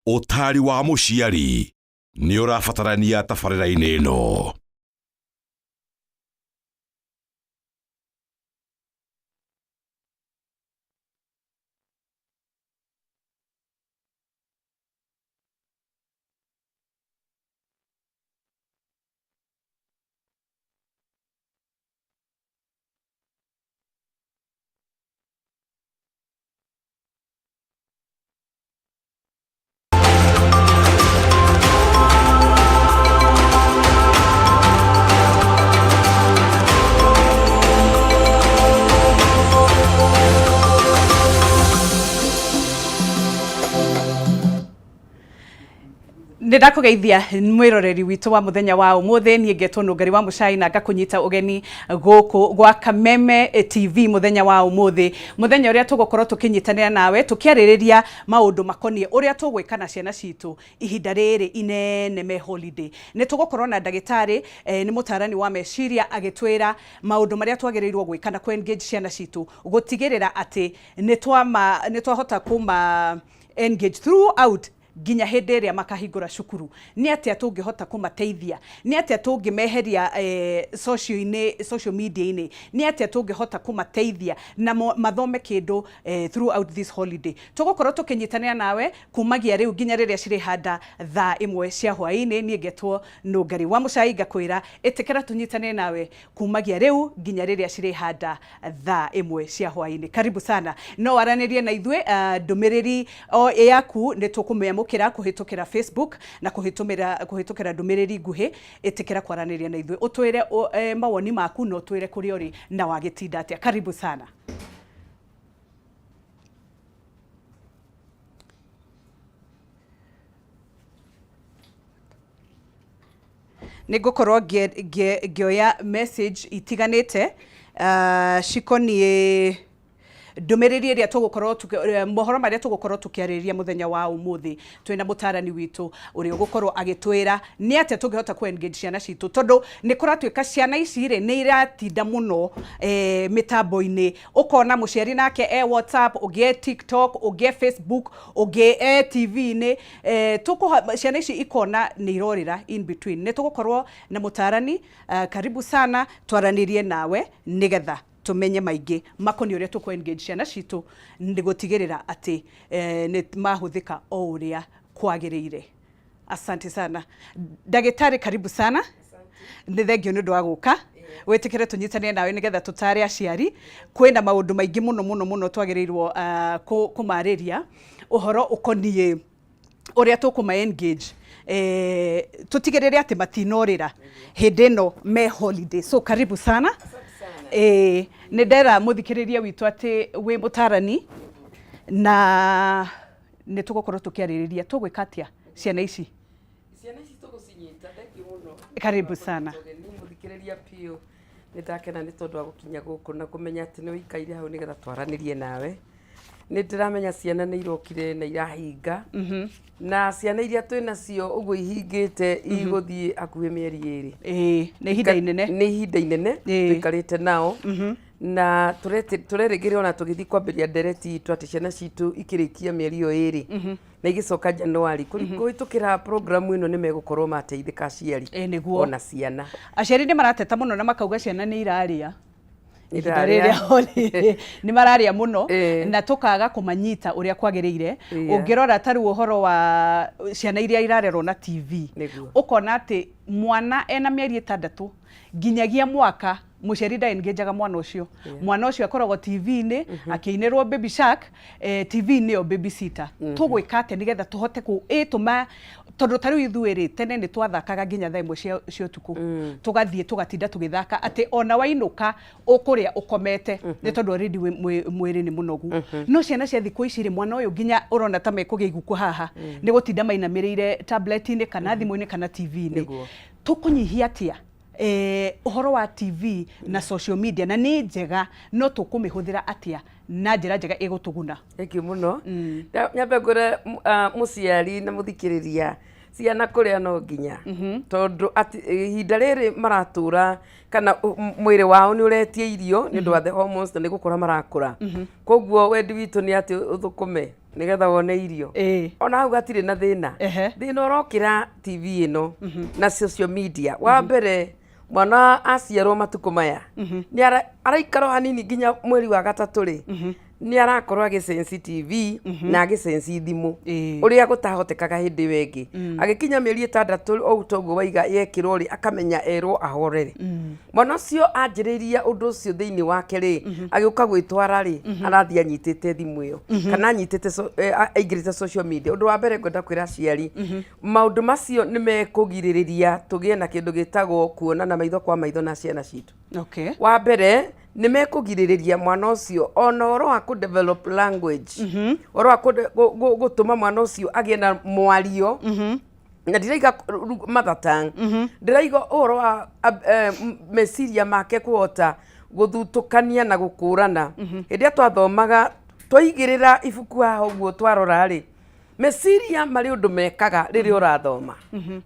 Ũtaari wa mũciari nĩ ũrabatarania tabarĩra-inĩ ĩno. Nĩ ndakũgeithia mwĩroreri witũ wa mũthenya wa ũmũthĩ. Niĩ ngetwo Nũngari wa Mũcai na ngakũnyita ũgeni gũkũ gwa Kameme TV mũthenya wa ũmũthĩ, mũthenya ũrĩa tũgũkorwo tũkĩnyitanĩra nawe tũkĩarĩrĩria maũndũ makoniĩ ũrĩa tũgwĩka na ciana citũ ihinda rĩrĩ inene me holiday. Nĩ tũgũkorwo na ndagĩtarĩ, nĩ mũtaarani wa meciria, agĩtwĩra maũndũ marĩa twagĩrĩirwo gwĩka na kũ engage ciana citũ gũtigĩrĩra atĩ nĩ twahota kũma engage throughout nginya hĩndĩ ĩrĩa makahingũra cukuru. Nĩ atĩa tũngĩhota kũmateithia? Nĩ atĩa tũngĩmeheria social-inĩ, social media-inĩ? Nĩ atĩa tũngĩhota kũmateithia na mathome kĩndũ throughout this holiday? Tũgũkorwo tũkĩnyitanĩra nawe kumagia rĩu nginya rĩrĩa cirĩhanda thaa 1 cia hwaĩ-inĩ. Niĩ ngetwo Nũngari wa Mũcai, ngakwĩra ĩtĩkĩra tũnyitanĩre nawe kumagia rĩu nginya rĩrĩa cirĩhanda thaa 1 cia hwaĩ-inĩ. Karibu sana. No waranĩrie na ithuĩ, ndũmĩrĩri o yaku nĩ tũkũmĩamũkĩra kũhĩtũkĩra Facebook na kũhĩtũkĩra ndũmĩrĩri nguhĩ. Ĩtĩkĩra kwaranĩria na ithuĩ, ũtwĩre mawoni maku na ũtwĩre kũrĩa ũrĩ na wagĩtinda atĩa. Karibu sana. Nĩ ngũkorwo ngĩoya message itiganĩte cikoniĩ ndũmĩrĩri ĩrĩa tũgũkorwo, mohoro marĩa tũgũkorwo tũkĩarĩrĩria mũthenya wa ũmũthĩ. Twĩna mũtarani witũ ũrĩa ũgũkorwo agĩtwĩra nĩ atĩa tũngĩhota kũ engage ciana citũ, tondũ nĩ kũratuĩka ciana ici rĩ nĩ iratinda mũno mĩtambo-inĩ. Ũkona mũciari nake e WhatsApp, ũngĩ e TikTok, ũngĩ e Facebook, ũngĩ e TV-inĩ. Ciana ici ikona nĩ irorĩra in between. Nĩ tũgũkorwo na mũtarani, karibu sana, twaranĩrie nawe nĩgetha tũmenye maingĩ makoniĩ ũrĩa tũkũ engage ciana citũ nĩ gũtigĩrĩra atĩ nĩ mahũthĩka o ũrĩa kwagĩrĩire. Asante sana. Ndagĩtarĩ, karibu sana. Nĩ thengio nĩ ũndũ wa gũka wĩtĩkĩre tũnyitane nawe nĩgetha tũtare aciari. Kwĩna maũndũ maingĩ mũno mũno mũno twagĩrĩirwo kũmarĩria ũhoro ũkoniĩ ũrĩa tũkũma engage, tũtigĩrĩre atĩ matinorĩra hĩndĩ ĩno me holiday. So karibu sana. Nĩ ndera mũthikĩrĩria witũ atĩ wĩ mũtarani na nĩ tũgũkorwo tũkĩarĩrĩria tũgwĩka atĩa ciana ici. Ciana ici tũgũcinyita. Thengiũ mũno. Karibu sana. Mũthikĩrĩria biũ, nĩ ndakena nĩ tondũ wa gũkinya gũkũ na kũmenya atĩ nĩ ũikaire hau nĩgetha twaranĩrie nawe. Nĩ ndĩramenya ciana nĩ irokire na irahinga, na ciana iria twĩ nacio ũguo ihingĩte igũthiĩ hakuhĩ mĩeri 2. Ĩĩ, nĩ ihinda inene. Nĩ ihinda inene tũikarĩte nao, na tũrerĩgĩrĩra ona tũgĩthiĩ kwambĩrĩria ndereti itũ atĩ ciana citũ ikĩrĩkia mĩeri ĩyo 2 na igĩcoka Januari kũhĩtũkĩra programu ĩno nĩ megũkorwo mateithĩka aciari Ĩĩ, nĩguo. ona ciana. Aciari nĩ marateta mũno na makauga ciana nĩ irarĩa ihinda Irarĩa. rĩrĩa holiday, nĩ mararĩa mũno na tũkaga kũmanyita ũrĩa kwagĩrĩire. Ũngĩrora ta rĩu ũhoro wa ciana iria irarerwo na TV, ũkona atĩ mwana ena mĩeri 6 nginyagia mwaka mũciari nda-engageaga mwana ũcio. Mwana ũcio akoragwo TV-inĩ akĩinĩrwo Baby Shark, TV nĩyo babysitter. Tũgwĩka atĩa nĩgetha tũhote kũ ĩ tũma, tondũ ta rĩu ithuĩ rĩ, tene nĩ twathakaga nginya thaa 1 cia ũtukũ, tũgathiĩ tũgatinda tũgĩthaka atĩ ona wainũka ũkũrĩa ũkomete nĩ tondũ already mwĩrĩ nĩ mũnogu. No ciana cia thikũ ici rĩ, mwana ũyũ nginya ũrona ta mekũgĩa iguku haha nĩ gũtinda mainamĩrĩire tablet-inĩ kana thimũ-inĩ kana TV-inĩ. Tũkũnyihia atĩa ũhoro wa TV na social media? Na nĩ njega, no tũkũmĩhũthĩra atĩa na njĩra njega ĩgũtũguna? Thengiũ mũno. Nyambe ngwĩre mũciari na mũthikĩrĩria, ciana kũrĩa no nginya, tondũ atĩ ihinda rĩrĩ maratũra kana mwĩrĩ wao nĩ ũretia irio nĩ ũndũ wa the hormones na nĩ gũkũra marakũra. Koguo wendi witũ nĩ atĩ ũthũkũme. Nĩgetha wone irio. Ona hau gatirĩ na thĩna. Thĩna ũrokĩra TV ĩno na social media. Wa mbere, mwana aciarwo matukũ maya nĩ araikara o hanini nginya mweri wa gatatũ rĩ, nĩ arakorwo agĩcenci TV na agĩcenci thimũ, ũrĩa gũtahotekaga hĩndĩ ĩyo ĩngĩ. Agĩkinya mĩeri 6 o toguo waiga yekĩrwo rĩ, akamenya erwo ahorere. Mwana ũcio anjĩrĩria ũndũ ũcio thĩinĩ wake rĩ, agĩũka gwĩtwara rĩ, arathiĩ anyitĩte thimũ ĩyo kana anyitĩte aingĩrĩte social media. Ũndũ wa mbere ngwenda kwĩra aciari, maũndũ macio nĩ mekũgirĩrĩria tũgĩe na kĩndũ gĩtagwo kuonana maitho kwa maitho na ciana citũ. Wa mbere, nĩ mekũgirĩrĩria mwana ũcio ona ũhoro wa kũ develop language, ũhoro wa gũtũma mwana ũcio agĩe na mwario, na ndiraiga mother tongue, ndĩraiga ũhoro wa meciria make kũhota gũthutũkania na gũkũrana. Hĩndĩ ĩrĩa twathomaga, twaigĩrĩra ibuku haha ũguo twarora rĩ, meciria marĩ ũndũ mekaga rĩrĩa ũrathoma.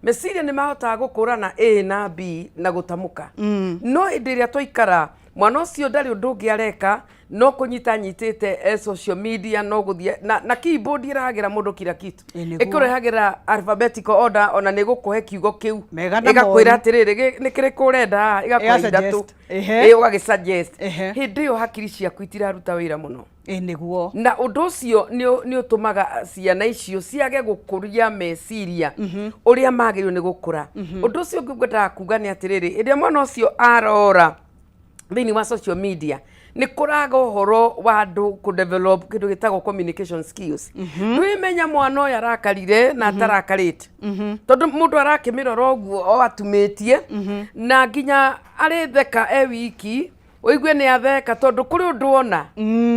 Meciria nĩ mahotaga gũkũrana A na B na gũtamũka. No hĩndĩ ĩrĩa twaikara, mwana ũcio ndarĩ ũndũ ũngĩ areka no kũnyita anyitĩte social media, no gũthiĩ na keyboard ĩrahagĩra mũndũ kila kitu. Ĩ, nĩguo. Ĩkũrehagĩra alphabetical order, ona nĩ ĩgũkũhe kiugo kĩu, Mega na ĩgakwĩra moru. atĩrĩrĩ, nĩ kĩrĩkũ ũrenda haha, ĩgakũhe Ĩga ithatũ. suggest. Ĩ, ũgagĩ suggest. Hĩndĩ ĩyo hakiri ciaku itiraruta wĩra mũno. Ĩ, nĩguo. Na ũndũ ũcio nĩ ũtũmaga ciana icio ciage gũkũria meciria ũrĩa magĩrĩirwo nĩ gũkũra. Ũndũ ũcio ũngĩ ngwendaga kuga nĩ atĩrĩrĩ, hĩndĩ ĩrĩa mwana ũcio arora thĩinĩ wa social media, nĩ kũraga ũhoro wa andũ kũ develop kĩndũ gĩtagwo communication skills. Ndwĩmenya mwana ũyũ arakarire na atarakarĩte, tondũ mũndũ arakĩmĩrora ũguo o atumĩtie, na nginya arĩtheka e wiki, ũigue nĩ atheka tondũ kũrĩ ũndũ ona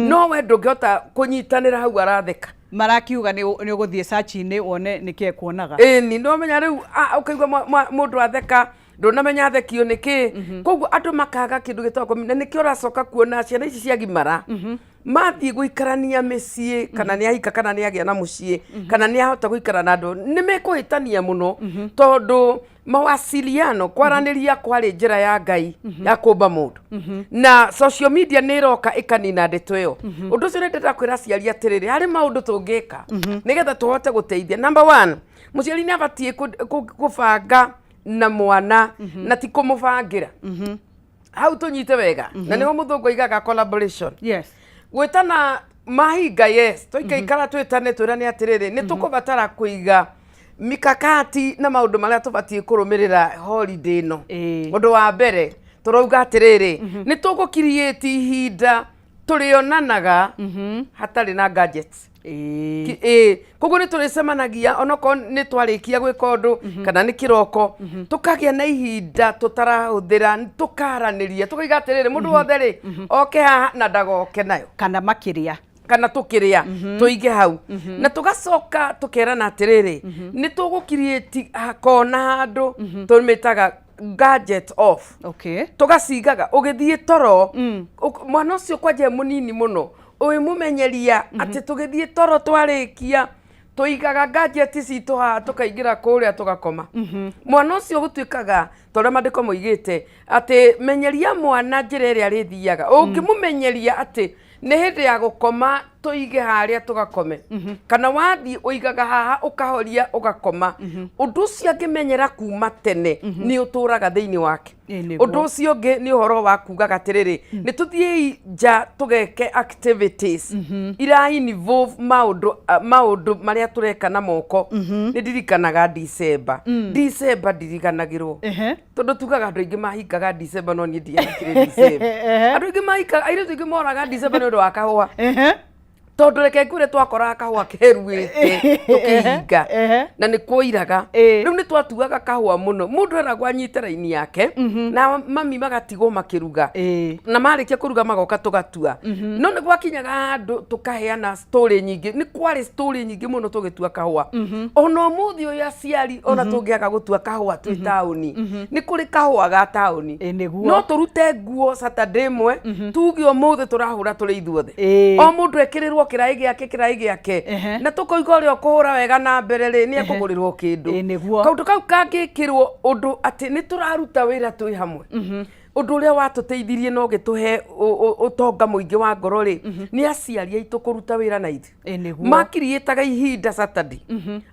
no we ndũngĩhota kũnyitanĩra hau aratheka. Marakiuga nĩ ũgũthiĩ search-inĩ wone nĩkĩ ekuonaga. Ĩni, nĩwamenya rĩu ũkaigua mũndũ atheka, ndũnamenya athekio nĩ kĩ. Koguo andũ makaga kĩndũ gĩtagwo na nĩkĩo ũracoka kuona ciana ici ciagimara mathiĩ gũikarania mĩciĩ, kana nĩ ahika, kana nĩ agĩa na mũciĩ, kana nĩ ahota gũikara na andũ, nĩ mekũhĩtania mũno, tondũ mawasiliano, kwaranĩria kwarĩ njĩra ya Ngai ya kũmba mũndũ, na social media nĩ ĩroka ĩkanina ndeto ĩyo. Ũndũ ũcio nĩ ndĩrenda kwĩra aciari atĩrĩrĩ, harĩ maũndũ tũngĩka nĩgetha tũhote gũteithia. Number one, mũciari nĩ abatiĩ kũbanga na mwana na ti kũmũbangĩra. Hau tũnyite wega, na nĩho mũthũngũ aigaga collaboration. Gwĩtana mahinga, yes, tũikaikara twĩtane, twĩrane atĩrĩrĩ, nĩ tũkũbatara kũiga mikakati na maũndũ marĩa tũbatiĩ kũrũmĩrĩra holiday ĩno. Ũndũ wa mbere tũrauga atĩrĩrĩ, nĩ tũgũ create ihinda tũrĩonanaga hatarĩ na gadgets. Ĩĩ, koguo nĩ tũrĩcemanagia onokorwo nĩ twarĩkia gwĩka ũndũ kana nĩ kĩroko, tũkagĩa na ihinda tũtarahũthĩra, tũkaranĩria, tũkaiga atĩrĩrĩ, mũndũ wothe rĩ oke haha na ndagoke nayo. Kana makĩria. Kana tũkĩrĩa tũige hau, na tũgacoka tũkerana atĩrĩrĩ, nĩ tũgũ create kona handũ tũmĩtaga gadget off. Tũgacigaga ũgĩthiĩ toro. Mwana ũcio kwanja e mũnini mũno, ũĩmũmenyeria atĩ tũgĩthiĩ toro, twarĩkia tũigaga gadget citũ haha, tũkaingĩra kũrĩa tũgakoma. Mwana ũcio gũtuĩkaga ta ũrĩa maandĩko moigĩte atĩ menyeria mwana njĩra ĩrĩa arĩthiaga. Ũngĩmũmenyeria atĩ nĩ hĩndĩ ya gũkoma tũige harĩa tũgakome, kana wathiĩ ũigaga haha ũkahoria ũgakoma, ũndũ ũcio angĩmenyera kuma tene nĩ ũtũraga thĩinĩ wake. Ĩ, nĩguo. Ũndũ ũcio ũngĩ nĩ ũhoro wa kugaga atĩrĩrĩ, nĩ tũthiĩi nja tũgeke activities ira involve maũndũ marĩa tũreka na moko. Nĩ ndirikanaga December, December ndiriganagĩrwo, tondũ tugaga andũ aingĩ mahingaga December, no niĩ ndiahikire December. Andũ aingĩ mahingaga, airĩtu aingĩ moraga December nĩ ũndũ wa kahũa, tondũ reke ngwĩre, twakoraga kahũa keruĩte tũkĩhinga na nĩ kwoiraga. Rĩu nĩ twatuaga kahũa mũno, mũndũ eragwo anyite raini yake na mami magatigwo makĩruga, na marĩkia kũruga magoka tũgatua. No nĩ gwakinyaga handũ tũkaheana story nyingĩ, nĩ kwarĩ story nyingĩ mũno tũgĩtua kahũa. Ona ũmũthĩ ũyũ aciari, ona tũngĩaga gũtua kahũa twĩ taũni, nĩ kũrĩ kahũa ga taũni. Ĩ, nĩguo. No tũrute nguo Saturday ĩmwe, tuge ũmũthĩ tũrahũra tũrĩ ithuothe, o mũndũ ekĩrĩrwo kĩraĩ gĩake, kĩraĩ gĩake, na tũkoiga ũrĩa ũkũhũra wega na mbere rĩ, nĩ ekũgũrĩrwo kĩndũ. Ĩ, nĩguo. Kaũndũ kau kangĩkĩrwo ũndũ atĩ nĩ tũraruta wĩra twĩ hamwe. Ũndũ ũrĩa watũteithirie na ũgĩtũhe ũtonga mũingĩ wa ngoro rĩ, nĩ aciari aitũ kũruta wĩra na ithuĩ. Ĩ, nĩguo. Makiriĩtaga ihinda Saturday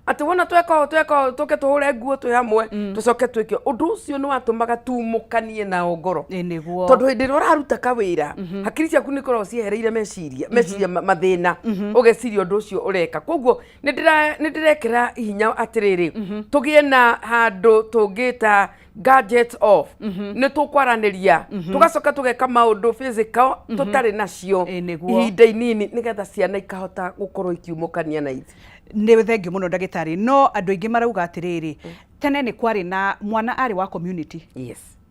atĩ wona tweka ũũ, tweka ũũ, tũke tũhũre nguo twĩ hamwe, tũcoke twĩke ũndũ ũcio. Nĩ watũmaga tumũkanie nao ngoro, Ĩ, nĩguo. tondũ hĩndĩ ĩrĩa ũraruta kawĩra, hakiri ciaku nĩ ikoragwo ciehereire meciria mathĩna, ũgeciria ũndũ ũcio ũreka. Koguo nĩ ndĩrekĩra hinya atĩrĩrĩ, tũgĩe na handũ tũngĩta gadgets off, nĩ tũkwaranĩria, tũgacoka tũgeka maũndũ physical tũtarĩ nacio Ĩ, nĩguo. ihinda inini, nĩgetha ciana ikahota gũkorwo ikiumũkania na ithuĩ. Nĩ thengiũ mũno, ndagĩtarĩ, no andũ aingĩ marauga atĩrĩrĩ, tene nĩ kwarĩ na mwana arĩ wa community,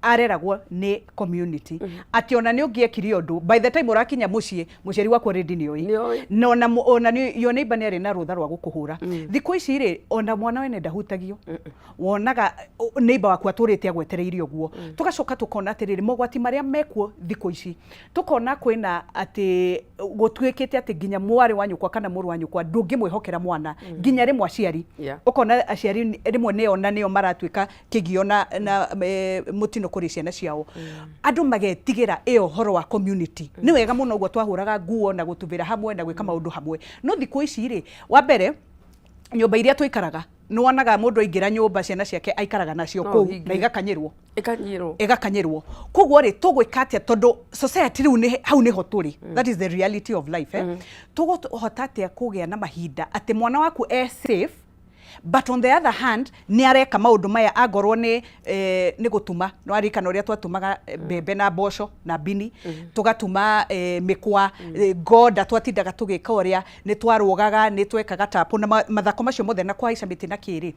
areragwo nĩ community, atĩ ona nĩ ũngĩekire ũndũ, by the time ũrakinya mũciĩ, mũciari waku already nĩ oĩ. Nĩoĩ. Na ona your neighbor nĩ arĩ na rũtha rwa gũkũhũra. Thikũ ici rĩ, ona mwana wene ndahutagio, wonaga neighbor waku atũrĩte agwetereire ũguo. Tũgacoka tũkona atĩrĩrĩ, mogwati marĩa mekuo thikũ ici, tũkona kwĩna atĩ gũtuĩkĩte atĩ nginya mwarĩ wa nyũkwa kana mũrũ wa nyũkwa ndũngĩmwĩhokera mwana, nginya rĩmwe aciari, ũkona aciari rĩmwe nĩo na nĩo maratuĩka kĩgio na mũtino kũrĩ ciana ciao. Andũ magetigĩra ĩyo ũhoro wa community. Nĩ wega mũno ũguo twahũraga nguo na gũtubĩra hamwe na gwĩka maũndũ hamwe, no thikũ ici rĩ, wa mbere, nyũmba iria tũikaraga, nĩ wonaga mũndũ aingĩra nyũmba, ciana ciake aikaraga nacio No kũu ũhingie. na igakanyĩrwo. Ĩkanyĩrwo. Ĩgakanyĩrwo. Koguo rĩ, tũgwĩka atĩa? Tondũ society rĩu nĩ hau nĩho tũrĩ, that is the reality of life, eh? Tũgũhota atĩa kũgĩa na mahinda atĩ mwana waku e safe, but on the other hand nĩ areka maũndũ maya, angorwo nĩ nĩ gũtuma? Nĩ waririkana ũrĩa twatumaga mbembe na mboco na mbini, tũgatuma mĩkwa, ngonda, twatindaga tũgĩka ũrĩa nĩ twarũgaga, nĩ twekaga tapu na mathako macio mothe na kũhaica mĩtĩ na kĩrĩ.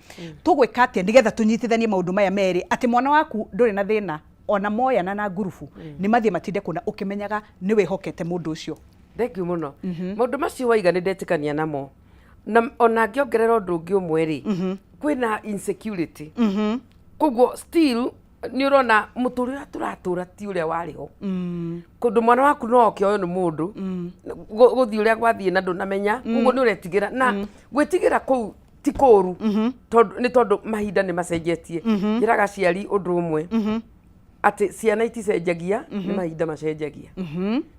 Tũgwĩka atĩa nĩgetha tũnyitithanie maũndũ maya merĩ, atĩ mwana waku ndũrĩ na thĩna, ona moyana na ngurubu nĩ mathiĩ matinde kũna ũkĩmenyaga nĩ wĩhokete mũndũ ũcio? Thank you mũno. Maũndũ macio waiga nĩ ndetĩkania namo, na ona ngĩongerera ũndũ ũngĩ ũmwe rĩ, kwĩna insecurity. Koguo still nĩ ũrona mũtũrĩre ũrĩa tũratũra ti ũrĩa warĩ ho, kũndũ mwana waku no oke oyo nĩ mũndũ gũthiĩ ũrĩa gwathiĩ na ndũnamenya. Koguo nĩ ũretigĩra, na gwĩtigĩra kũu ti kũru, tondũ nĩ tondũ mahinda nĩ macenjetie. Njĩraga aciari ũndũ ũmwe, atĩ ciana iticenjagia, nĩ mahinda macenjagia.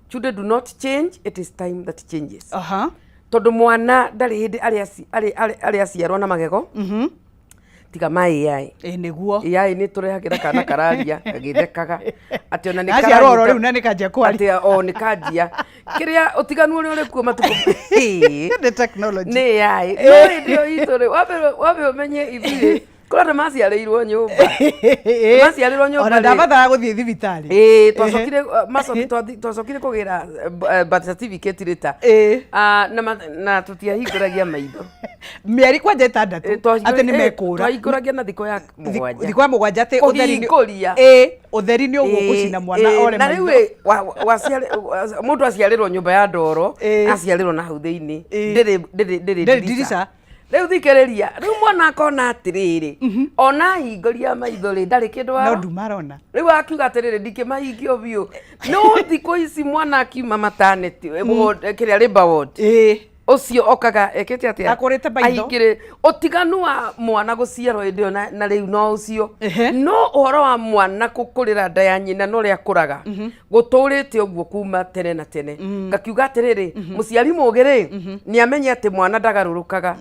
Children do not change, it is time that changes. Tondũ mwana ndarĩ hĩndĩ arĩ aciarwo na magego tiga ma AI. Ĩ, nĩguo. AI nĩ tũrehagĩra kana kararia gagĩthekaga, atĩ ona nĩ Gaciarwo oro rĩu na nĩ kanjia kwaria. Atĩ o nĩ kanjia kĩrĩa ũtiganu ũrĩa ũrĩ kuo matukũ nĩ technology. Nĩ AI. No hĩndĩ ĩyo itũ rĩ, wambe ũmenye ithuĩ kũrĩ andũ maciarĩirwo nyũmba, maciarĩrwo nyũmba ona rĩ. Ndabatara gũthiĩ thibitarĩ. Ĩĩ, twacokire kũgĩra birth certificate rĩta. Ah, na tũtiahingũragia maitho. Mĩeri kwanja 6 atĩ nĩ mekũra. Twahingũragia na thikũ ya 7. Thikũ ya 7 atĩ ũtheri Kũhingũria. Ĩ, ũtheri nĩ ũgũcina mwana ore Na rĩu maitho. ĩ, mũndũ aciarĩrwo nyũmba ya ndoro, aciarĩrwo na hau thĩinĩ, ndĩrĩ Ndĩrĩ ndirica. Ndirica. Rĩu thikĩrĩria, rĩu mwana akona atĩrĩrĩ, ona ahingũria maitho rĩ, ndarĩ kĩndũ no nduma arona. Rĩu akiuga atĩrĩrĩ, ndingĩmahingio biũ. No thikũ ici mwana akiuma maternity ward, kĩrĩa labour ward, ũcio okaga ekĩte atĩa? Akũrĩte maitho. Ahingĩrĩ ũtiganu wa mwana gũciarwo hĩndĩ ĩyo na rĩu no ũcio. No ũhoro wa mwana gũkũrĩra nda ya nyina na ũrĩa akũraga gũtũrĩte ũguo kuma tene na tene. Ngakiuga atĩrĩrĩ, mũciari mũgĩ rĩ, nĩ amenye atĩ mwana ndagarũrũkaga,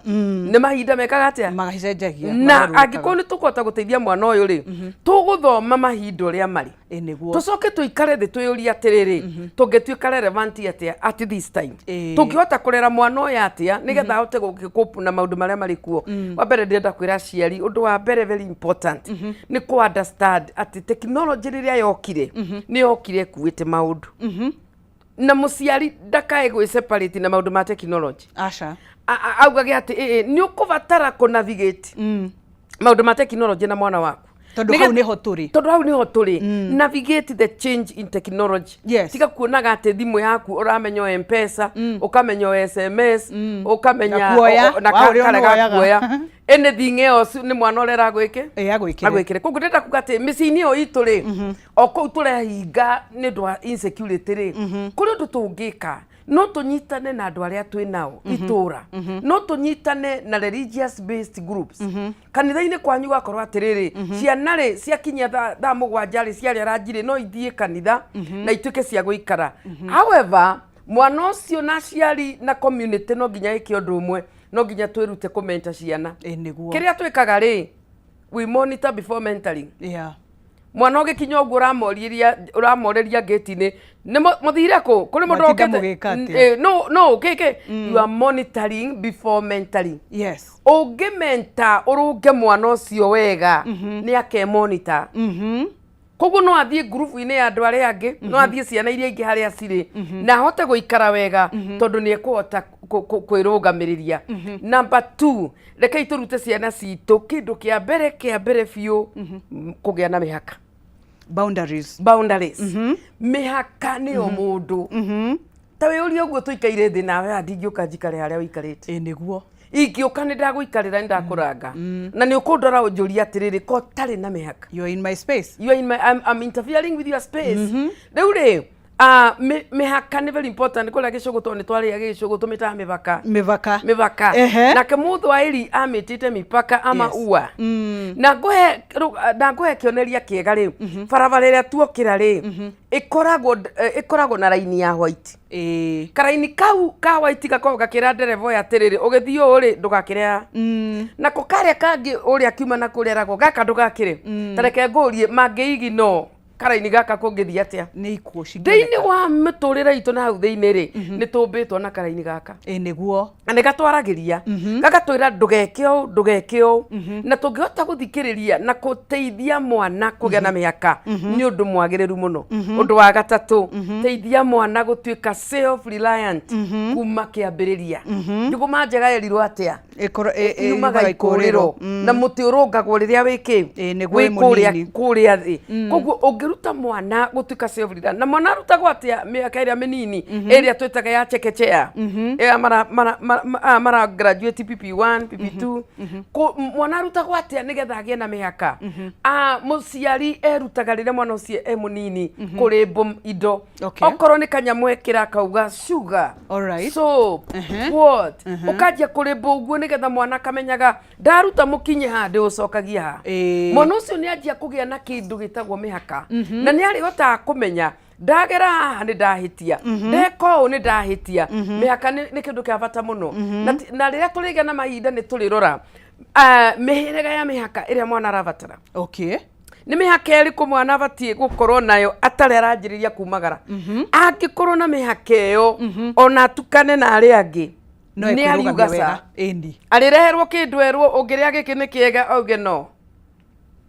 nĩ mahinda mekaga atĩa? Magacenjagia. Na angĩkorwo nĩ tũkũhota gũteithia mwana ũyũ rĩ, tũgũthoma mahinda ũrĩa marĩ, Ĩ, nĩguo. Tũcoke tũikare thĩ twĩyũrie atĩrĩrĩ, tũngĩtuĩka relevant atĩa at this time? Tũngĩhota kũrera mwana ũyũ atĩa nĩgetha ahote gũgĩcope na maũndũ marĩa marĩ kuo? Wa mbere, ndĩrenda kwĩra aciari ũndũ wa mbere very important, nĩ kũ understand atĩ technology rĩrĩa yokire, nĩ yokire ĩkuĩte maũndũ, na mũciari ndakae gwĩ separate na maũndũ ma technology. Aca. Augage atĩ ĩ nĩ ũkũbatara kũ navigate maũndũ ma technology na mwana waku. Tondũ hau nĩho tũrĩ. Tondũ hau nĩho tũrĩ. Navigate the change in technology. Tiga kuonaga atĩ thimũ yaku ũramenya o Mpesa, ũkamenya o SMS, ũkamenya Na kuoya, na wa ũrĩa karega ũnoyaga. kuoya anything else, nĩ mwana ũrĩa aragwĩke Ĩ, agwĩkĩre. Agwĩkĩre. Koguo ndĩrenda kuga atĩ mĩciĩ-inĩ ĩyo itũ rĩ, o kũu tũrehinga nĩ ũndũ wa insecurity rĩ, kũrĩ ũndũ tũngĩka. No tũnyitane na andũ arĩa twĩ nao itũra, no tũnyitane na religious based groups. Kanitha-inĩ kwanyu gwakorwo atĩrĩrĩ, ciana rĩ ciakinyia thaa 7 rĩ, ciarĩa ranji rĩ, no ithiĩ kanitha na ituĩke cia gũikara. However, mwana ũcio na aciari na community no nginya ĩke ũndũ ũmwe, no nginya twĩrute kũmenta ciana. Ĩ nĩguo. Kĩrĩa twĩkaga rĩ, we monitor before mentoring. Mwana ũgĩkinya ũguo ũramorĩria ngĩti-inĩ, nĩ mũthire kũ kũrĩ mũndũ Mwatinda ũkĩte? Mũgĩka atĩa? No no kĩkĩ, you are monitoring before mentoring. Ũngĩmenta ũrũnge mwana ũcio wega, nĩ akemonita. Koguo no athiĩ ngurubu-inĩ ya andũ arĩa angĩ, no athiĩ ciana iria ingĩ harĩa cirĩ na ahote gũikara wega, tondũ nĩ ekũhota kwĩrũgamĩrĩria. Number two, rekei tũrute ciana citũ kĩndũ kĩa mbere biũ, kũgĩa na mĩhaka. Boundaries. Boundaries, mĩhaka nĩyo mũndũ ta wĩũrie ũguo tũikaire thĩ nawe haha, ndingĩũka njikare harĩa ũikarĩte. Ĩ nĩguo. Ingĩũka nĩ ndagũikarĩra, nĩ ndakũranga na nĩ ũkũndora ũnjũrie atĩrĩrĩ, ko tarĩ na mĩhaka. You're in my space. You are in my I'm interfering with your space. Rĩu rĩ, mĩhaka nĩ very important. Kũrĩa gĩcũgũ, tondũ nĩ twarĩa gĩcũgũ, tũmĩtaga mĩbaka. Mĩbaka. Mĩbaka. Nake mũthwaĩri amĩtĩte mipaka ama ua. Na ngũhe kĩonereria kĩega rĩ, barabara ĩrĩa tuokĩra rĩ, ĩkoragwo na raini ya white. Karaini kau ka white gakoragwo gakĩra ndereba ũyũ atĩrĩrĩ, ũgĩthiĩ ũũ rĩ, ndũgakĩre haha. Nako karĩa kangĩ ũrĩa akiuma na kũrĩa aragwo gaka ndũgakĩre. Ta reke ngũrie, mangĩigino karaini gaka kũngĩthiĩ atĩa? Nĩ ikuũ Thĩinĩ cingĩoneka. Wa mĩtũrĩre itũ na hau thĩinĩ rĩ, nĩ tũmbĩtwo na karaini gaka Ĩ nĩguo. Na nĩ gatwaragĩria gagatwĩra ndũgeke ũũ, ndũgeke ũũ. Na tũngĩhota gũthikĩrĩria na gũteithia mwana kũgĩa na mĩhaka, nĩ ũndũ mwagĩrĩru mũno. Ũndũ wa gatatũ, teithia mwana gũtuĩka self reliant kuma kĩambĩrĩria. Njũgũma njega yerirwo atĩa? Yumaga Yumaga ikũrĩro, na mũtĩ ũrũngagwo rĩrĩa wĩ kĩ? Ĩ, nĩguo Wĩ wĩ kũrĩa mũnini. Kũrĩa thĩ. Koguo ũngĩruta mwana gũtuĩka self reliant, na mwana arutagwo atĩa? Mĩaka ĩrĩa mĩnini ĩrĩa twĩtaga ya chekechea, ĩrĩa mara graduate PP1, PP2. Mwana arutagwo atĩa nĩgetha agĩe na mĩhaka? Mũciari erutaga rĩrĩa mwana ũcio e mũnini kũrĩmbũ indo. Okorwo nĩ kanyamũ ekĩra, akauga sugar, soap, what, ũkanjia kũrĩmbũ ũguo nĩgetha mwana akamenyaga ndaruta mũkinye haha, ndĩũcokagia haha. Mwana ũcio nĩ anjia kũgĩa na kĩndũ gĩtagwo mĩhaka, na nĩ arĩhotaga kũmenya ndagera haha nĩ ndahĩtia, ndeka ũũ nĩ ndahĩtia. Mĩhaka nĩ kĩndũ kĩa bata mũno. Na rĩrĩa tũrĩgĩa na mahinda, nĩ tũrĩrora mĩhĩrĩga ya mĩhaka ĩrĩa mwana arabatara. Nĩ mĩhaka ĩrĩkũ mwana abatiĩ gũkorwo nayo atarĩ aranjĩrĩria kumagara? Angĩkorwo na mĩhaka ĩyo, ona atukane na arĩa angĩ, No nĩ ekwĩrũgamia ariuga wega. ca. Ĩni. Arĩreherwo kĩndũ erwo ũngĩrĩa gĩkĩ nĩ kĩega, auge no.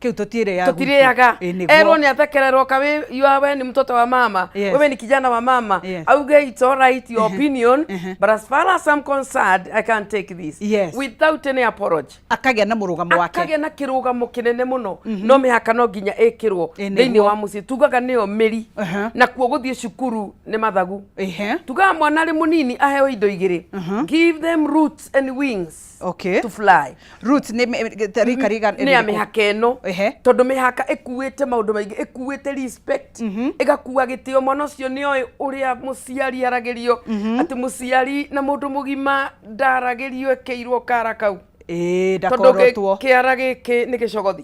Kĩu tũtirĩaga. Tũtirĩaga. Ĩ nĩguo. Erwo nĩ athekererwo ka we, you are, we ni mtoto wa mama, wewe ni kijana wa mama, auge, "It's all right, your opinion, but as far as I'm concerned, I can't take this," without any apology. Akagĩa na mũrũgamo wake. Akagĩa na kĩrũgamo kĩnene mũno. No mĩhaka no nginya ĩkĩrwo thĩinĩ wa mũciĩ. Tugaga nĩyo mĩri. Nakuo gũthiĩ cukuru nĩ mathagu. Tugaga mwana arĩ mũnini aheo indo igĩrĩ, give them roots and wings to fly. Roots nĩ rika riga? Nĩ ya mĩhaka ĩno. Tondũ mĩhaka ĩkuĩte maũndũ maingĩ, ĩkuĩte respect, ĩgakua gĩtĩo. Mwana ũcio nĩ oĩ ũrĩa mũciari aragĩrio, atĩ mũciari na mũndũ mũgima ndaragĩrio ĩkĩirwo kara kau, Ĩ tondũ ndakorotwo. Kĩara gĩkĩ nĩ gĩcogothi.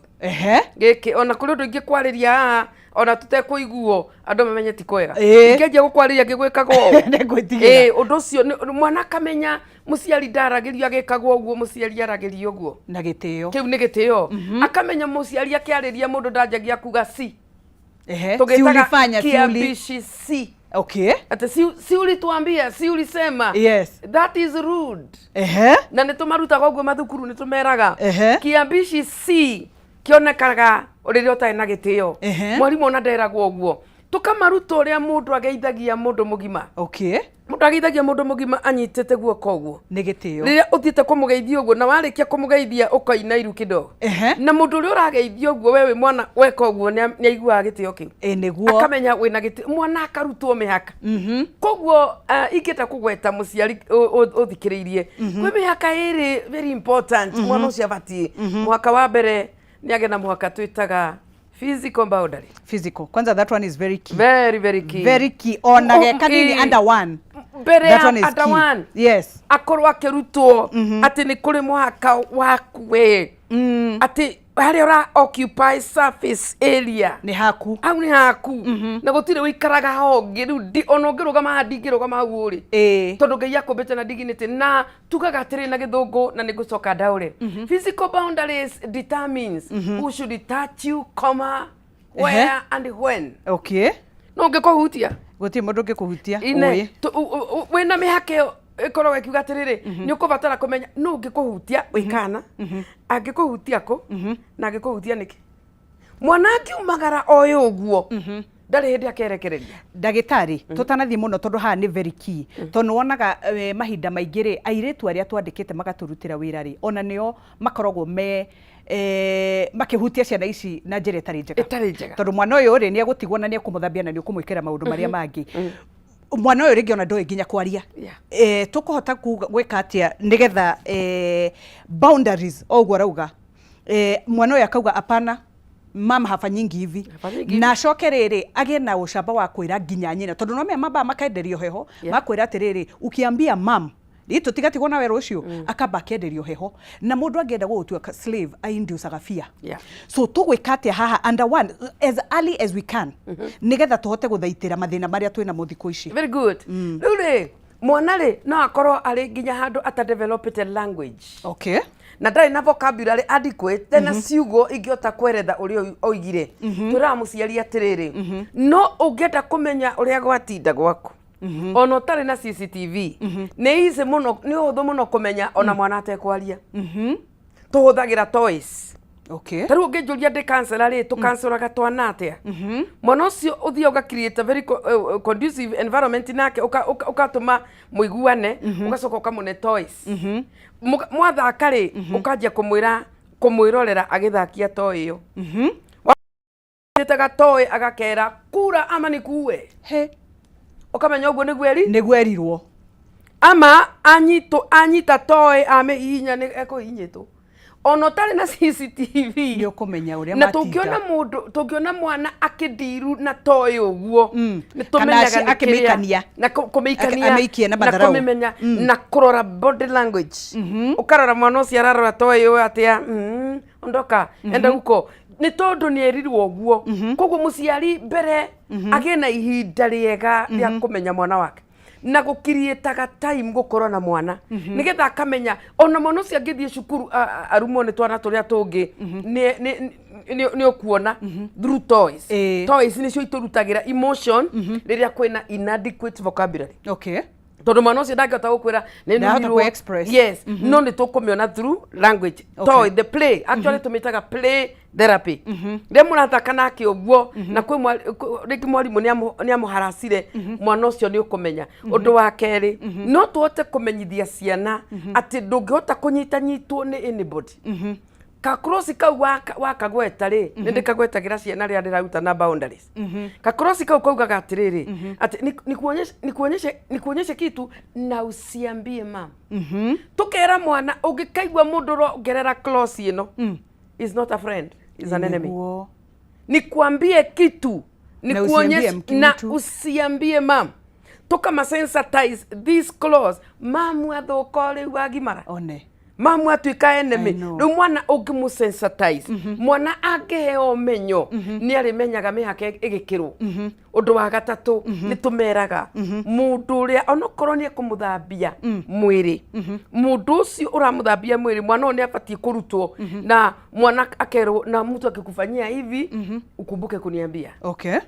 Gĩkĩ ona kũrĩ ũndũ ingĩ kwarĩria haha ona tũtekũiguo, andũ mamenye ti kwega. Ingĩanjia gũkwarĩria ngĩgwĩkaga ũũ, Nĩngwĩtigĩra. Ĩ, ũndũ ũcio mwana akamenya mũciari ndaragĩrio agĩkagwo ũguo, mũciari aragĩrio ũguo. Na gĩtĩo. Kĩu nĩ gĩtĩo. Akamenya mũciari akĩarĩria mũndũ ndanjagia kuga si. Si ulifanya, si uli Kiambishi si. Atĩ si ulituambia, si ulisema. That is rude. Na nĩ tũmarutaga ũguo mathukuru, nĩ tũmeraga kiambishi si kĩonekaga rĩrĩa ũtarĩ na gĩtĩo. Mwarimũ ona nderagwo ũguo. Tũkamaruta ũrĩa mũndũ ageithagia mũndũ mũgima. Mũndũ ageithagia mũndũ mũgima anyitĩte guoko ũguo. Nĩ gĩtĩo. Rĩrĩa ũthiĩte kũmũgeithia ũguo, na warĩkia kũmũgeithia ũkaina iru kidogo. Na mũndũ ũrĩa ũrageithia ũguo, we wĩ mwana, weka ũguo nĩ aiguaga gĩtĩo kĩu. Ĩ nĩguo. Akamenya wĩna gĩtĩo, mwana akarutwo mĩhaka. Koguo ingĩenda kũgweta mũciari ũthikĩrĩirie, kwĩ mĩhaka ĩrĩ very important mwana ũcio abatiĩ. Mũhaka wa mbere nĩ agĩa na mũhaka twĩtaga physical boundary. Physical kwanza, that one is very key. Very, very key. Very key, ona ge kanini. Ĩ. Under one. Mbere That ya one is under key. one. Yes. Akorwo akĩrutwo atĩ nĩ kũrĩ mũhaka waku we, atĩ harĩa ũra occupy surface area Nĩ haku. Hau nĩ haku na gũtirĩ ũikaraga ho ũngĩ. Rĩu ona ũngĩrũgama haha, ndingĩrũgama hau ũrĩ, tondũ Ngai akũmbĩte na dignity. Na tugaga atĩrĩ na Gĩthũngũ, na nĩ ngũcoka ndaũre, physical boundaries determines who should touch you, comma, where and when. No ũngĩkũhutia. Gũtirĩ mũndũ ũngĩkũhutia. Ine Ũĩ. Wĩna mĩhaka ĩyo ĩkoragwo ĩkiuga atĩrĩrĩ, nĩ ũkũbatara kũmenya nũ ũngĩkũhutia wĩkana, angĩkũhutia kũ, na angĩkũhutia nĩkĩ. Mwana angiumagara oĩ ũguo, ndarĩ hĩndĩ akerekereria. Ndagĩtarĩ, tũtanathiĩ mũno, tondũ haha nĩ very key, tondũ wonaga mahinda maingĩ rĩ, airĩtu arĩa twandĩkĩte magatũrutĩra wĩra rĩ, ona nĩo makoragwo me makĩhutia ciana ici na njĩra ĩtarĩ njega. Ĩtarĩ njega. Tondũ mwana ũyũ rĩ, nĩ egũtigwo na nĩ ekũmũthambia na nĩ ũkũmwĩkĩra maũndũ marĩa mangĩ. Mwana ũyũ rĩngĩ ona ndoĩ nginya kwaria. Tũkũhota gwĩka atĩa nĩgetha boundaries o ũguo arauga, mwana ũyũ akauga, "Apana, mama, hafanyingi hivi"? Hafanyingi hivi. Na acoke rĩrĩ agĩe na ũcamba wa kwĩra nginya nyina, tondũ no mea mambaga makenderio heho. Makwĩra atĩrĩrĩ, "Ukiambia mam ĩ tũtigatigwo nawe rũciũ." Akamba akenderio heho, na mũndũ angĩenda gũgũtua slave ainducaga fear. So tũgwĩka atĩa haha under one as early as we can nĩgetha tũhote gũthaitĩra mathĩna marĩa twĩ namo thikũ ici? Very good. Rĩu rĩ, mwana rĩ, no akorwo arĩ nginya handũ atadevelopete language na ndarĩ na vocabulary adequate, ndarĩ na ciugo ingĩhota kweretha ũrĩa oigire. Twĩraga mũciari atĩrĩrĩ, no ũngĩenda kũmenya ũrĩa gwatinda gwaku, ona ũtarĩ na CCTV, nĩ easy mũno, nĩ ũhũthũ mũno kũmenya ona mwana atekwaria. Tũhũthagĩra toys. Ta rĩu ũngĩnjũria ndĩ counselor rĩ, tũkansũraga twana atĩa? Mwana ũcio ũthiĩ ũga create a very conducive environment nake, ũgatũma mũiguane, ũgacoka ũkamũne toys. Mwathaka rĩ, ũkanjia kũmwĩra kũmwĩrorera agĩthakia toy ĩyo. Watĩte toy, agakera, "Kura ama nikuue." He. Ũkamenya ũguo nĩguo eri Nĩguo erirwo. Ama anyitwo, anyita toy amĩhihinya, nĩ ekũhihinyĩtwo ona ũtarĩ na CCTV. Nĩ ũkũmenya ũrĩa Na matinda. tũngĩona mũndũ, tũngĩona mwana akĩndiru na toy ũguo, nĩ Kana tũmenyaga nĩ kĩrĩa- akĩmĩikania. Na kũmĩikania. Amĩikie na na matharau. Kũmĩmenya na kũrora body language, ũkarora mwana ũcio ararora toy ũyũ atĩa. Ondoka, enda huko, nĩ tondũ nĩ erirwo ũguo. Koguo mũciari mbere agĩe na ihinda rĩega rĩa kũmenya mwana wake na gũkiriĩtaga time gũkorwo na mwana, nĩgetha akamenya ona mwana ũcio angĩthiĩ cukuru arumwo nĩ twana tũrĩa tũngĩ, nĩ ũkuona through toys. Toys nĩcio itũrutagĩra emotion rĩrĩa kwĩna inadequate vocabulary, tondũ mwana ũcio ndangĩhota gũkwĩra nĩ Ndahota numirwo. kũ-express. Yes, no nĩ tũkũmĩona through language. Toy, the play, actually tũmĩtaga play therapy. Rĩrĩa mũrathaka nake ũguo, na kwĩ rĩngĩ mwarimũ nĩ amũharacire mwana ũcio, nĩ ũkũmenya. Ũndũ wa kerĩ, no tũhote kũmenyithia ciana atĩ ndũngĩhota kũnyitanyitwo nĩ anybody. Kakrosi kau wakagweta rĩ, nĩ ndĩkagwetagĩra ciana rĩrĩa ndĩraruta na boundaries. Kakrosi kau kaugaga atĩrĩrĩ, atĩ nikuonyeshe kitu na usiambie mam. Tukera mwana, ũngĩkaigua mũndũ ũrongerera clause ĩno, is not a friend, is an enemy. Nikuambie kitu, Na nikuonyeshe usiambie na mtu. Usiambie mam. Tukama sensitize this clause, mamu athũka rĩu agimara, One. Mamu atuĩka enemy. I know. Rĩu mwana ũngĩmũ-sensitize, mwana angĩheo ũmenyo, nĩ arĩmenyaga mĩhaka ĩgĩkĩrwo. Ũndũ wa gatatũ, nĩ tũmeraga mũndũ ũrĩa onokorwo nĩ ekũmũthambia mwĩrĩ, mũndũ ũcio ũramũthambia mwĩrĩ, mwana ũyũ nĩ abatiĩ kũrutwo, na mwana akerwo, "Na mtu akikufanyia hivi, ukumbuke kuniambia."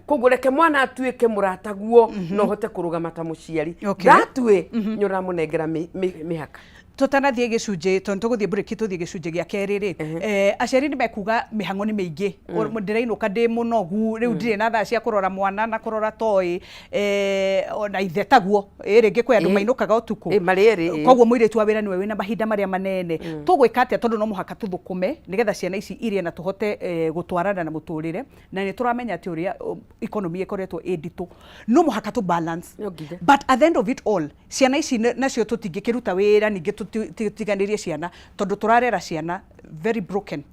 Koguo reke mwana atuĩke mũrataguo na ũhote kũrũgama ta mũciari. That way nĩ ũramũnengera mĩhaka. Tũtanathiĩ gĩcunjĩ, tondũ tũgũthiĩ break, tũthiĩ gĩcunjĩ gĩa kerĩ rĩ, aciari nĩ mekuga mĩhang'o nĩ mĩingĩ. Ndĩrainũka ndĩ mũnogu, rĩu ndirĩ na thaa cia kũrora mwana na kũrora toy, ona ithe taguo. Rĩngĩ kwĩ andũ mainũkaga ũtukũ. Marĩ erĩ, ĩ. Koguo mũirĩtu wa wĩra nĩwe wĩna mahinda marĩa manene. Tũgwĩka atĩa, tondũ no mũhaka tũthũkũme nĩgetha ciana ici irie na tũhote gũtwarana na mũtũrĩre, na nĩ tũramenya atĩ ũrĩa economy ĩkoretwo ĩ nditũ, no mũhaka tũ balance? No nginya. But at the end of it all, ciana ici nacio tũtingĩkĩruta wĩra ningĩ tũtiganĩrie ciana, tondũ tũrarera ciana very broken.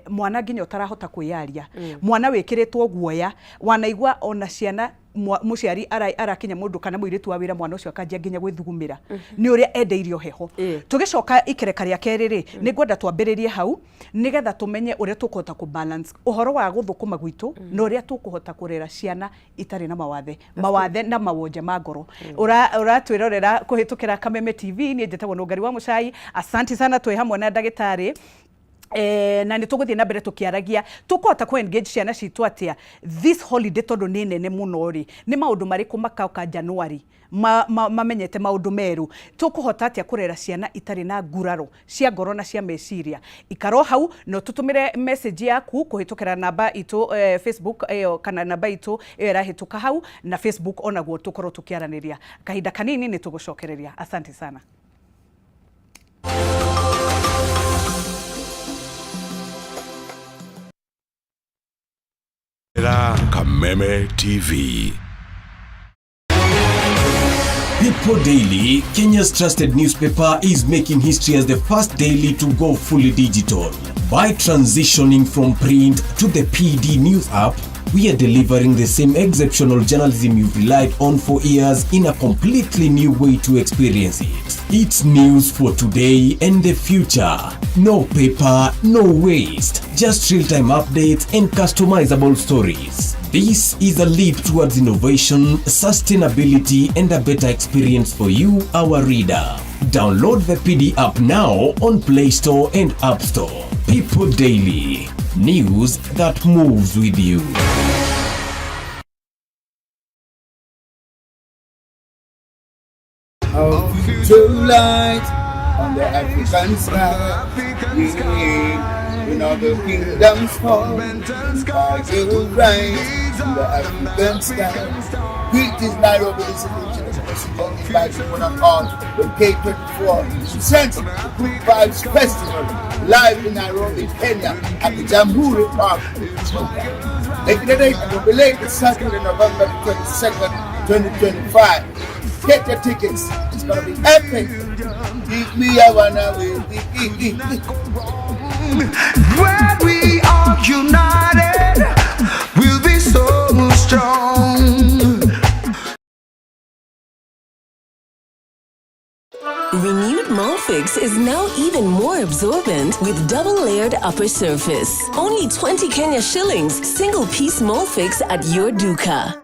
Mwana nginya ũtarahota kwĩyaria, mwana wĩkĩrĩtwo guoya, wanaigua ona ciana Mũciari arakinya mũndũ kana mũirĩtu wa wĩra, mwana ũcio akanjia nginya gwĩthugumĩra nĩ ũrĩa endeirio heho. Tũgĩcoka ikereka rĩa kerĩ rĩ, nĩ ngwenda twambĩrĩrie hau nĩgetha tũmenye ũrĩa tũkũhota kũ balance ũhoro wa gũthũkũma gwitũ na ũrĩa tũkũhota kũrera ciana itarĩ na mawathe na mawonje ma ngoro. Ũratwĩrorera kũhĩtũkĩra Kameme TV, niĩ njĩtagwo Nũngari wa Mũcai. Asante sana, twĩ hamwe na ndagĩtarĩ. Na nĩ tũgũthiĩ na mbere tũkĩaragia tũkũhota kũ engage ciana citũ atĩa this holiday, tondũ nĩ nene mũno rĩ. Nĩ maũndũ marĩkũ makoka January mamenyete maũndũ merũ? Tũkũhota atĩa kũrera ciana itarĩ na nguraro cia ngoro na cia meciria? Ikaro hau no tũtũmĩre message yaku kũhĩtũkĩra namba itũ Facebook ĩyo kana namba itũ ĩyo ĩrahĩtũka hau na Facebook, onaguo tũkorwo tũkĩaranĩria kahinda kanini. Nĩ tũgũcokereria. Asante sana. Ra Kameme TV. People Daily, Kenya's trusted newspaper, is making history as the first daily to go fully digital. By transitioning from print to the PD News app, we are delivering the same exceptional journalism you've relied on for years in a completely new way to experience it. It's news for today and the future. No paper, no waste, just real time updates and customizable stories. This is a leap towards innovation, sustainability, and a better experience for you, our reader. Download the PD app now on Play Store and App Store. People Daily, news that moves with you. Of future light on the African sky. Yeah, when all the kingdoms fall, will rise on the African sky. Greetings, Nairobi, this is the President inviting one and all the K24 presents the Good Vibes Festival live in Nairobi, Kenya at the Jamhuri Park. Making the date and will be late Saturday, November 22nd, 2025. Get your tickets. It's gonna be epic. Give me a one away. When we are united, we'll be so strong. Renewed Molfix is now even more absorbent with double-layered upper surface. Only 20 Kenya shillings, single piece Molfix at your duka.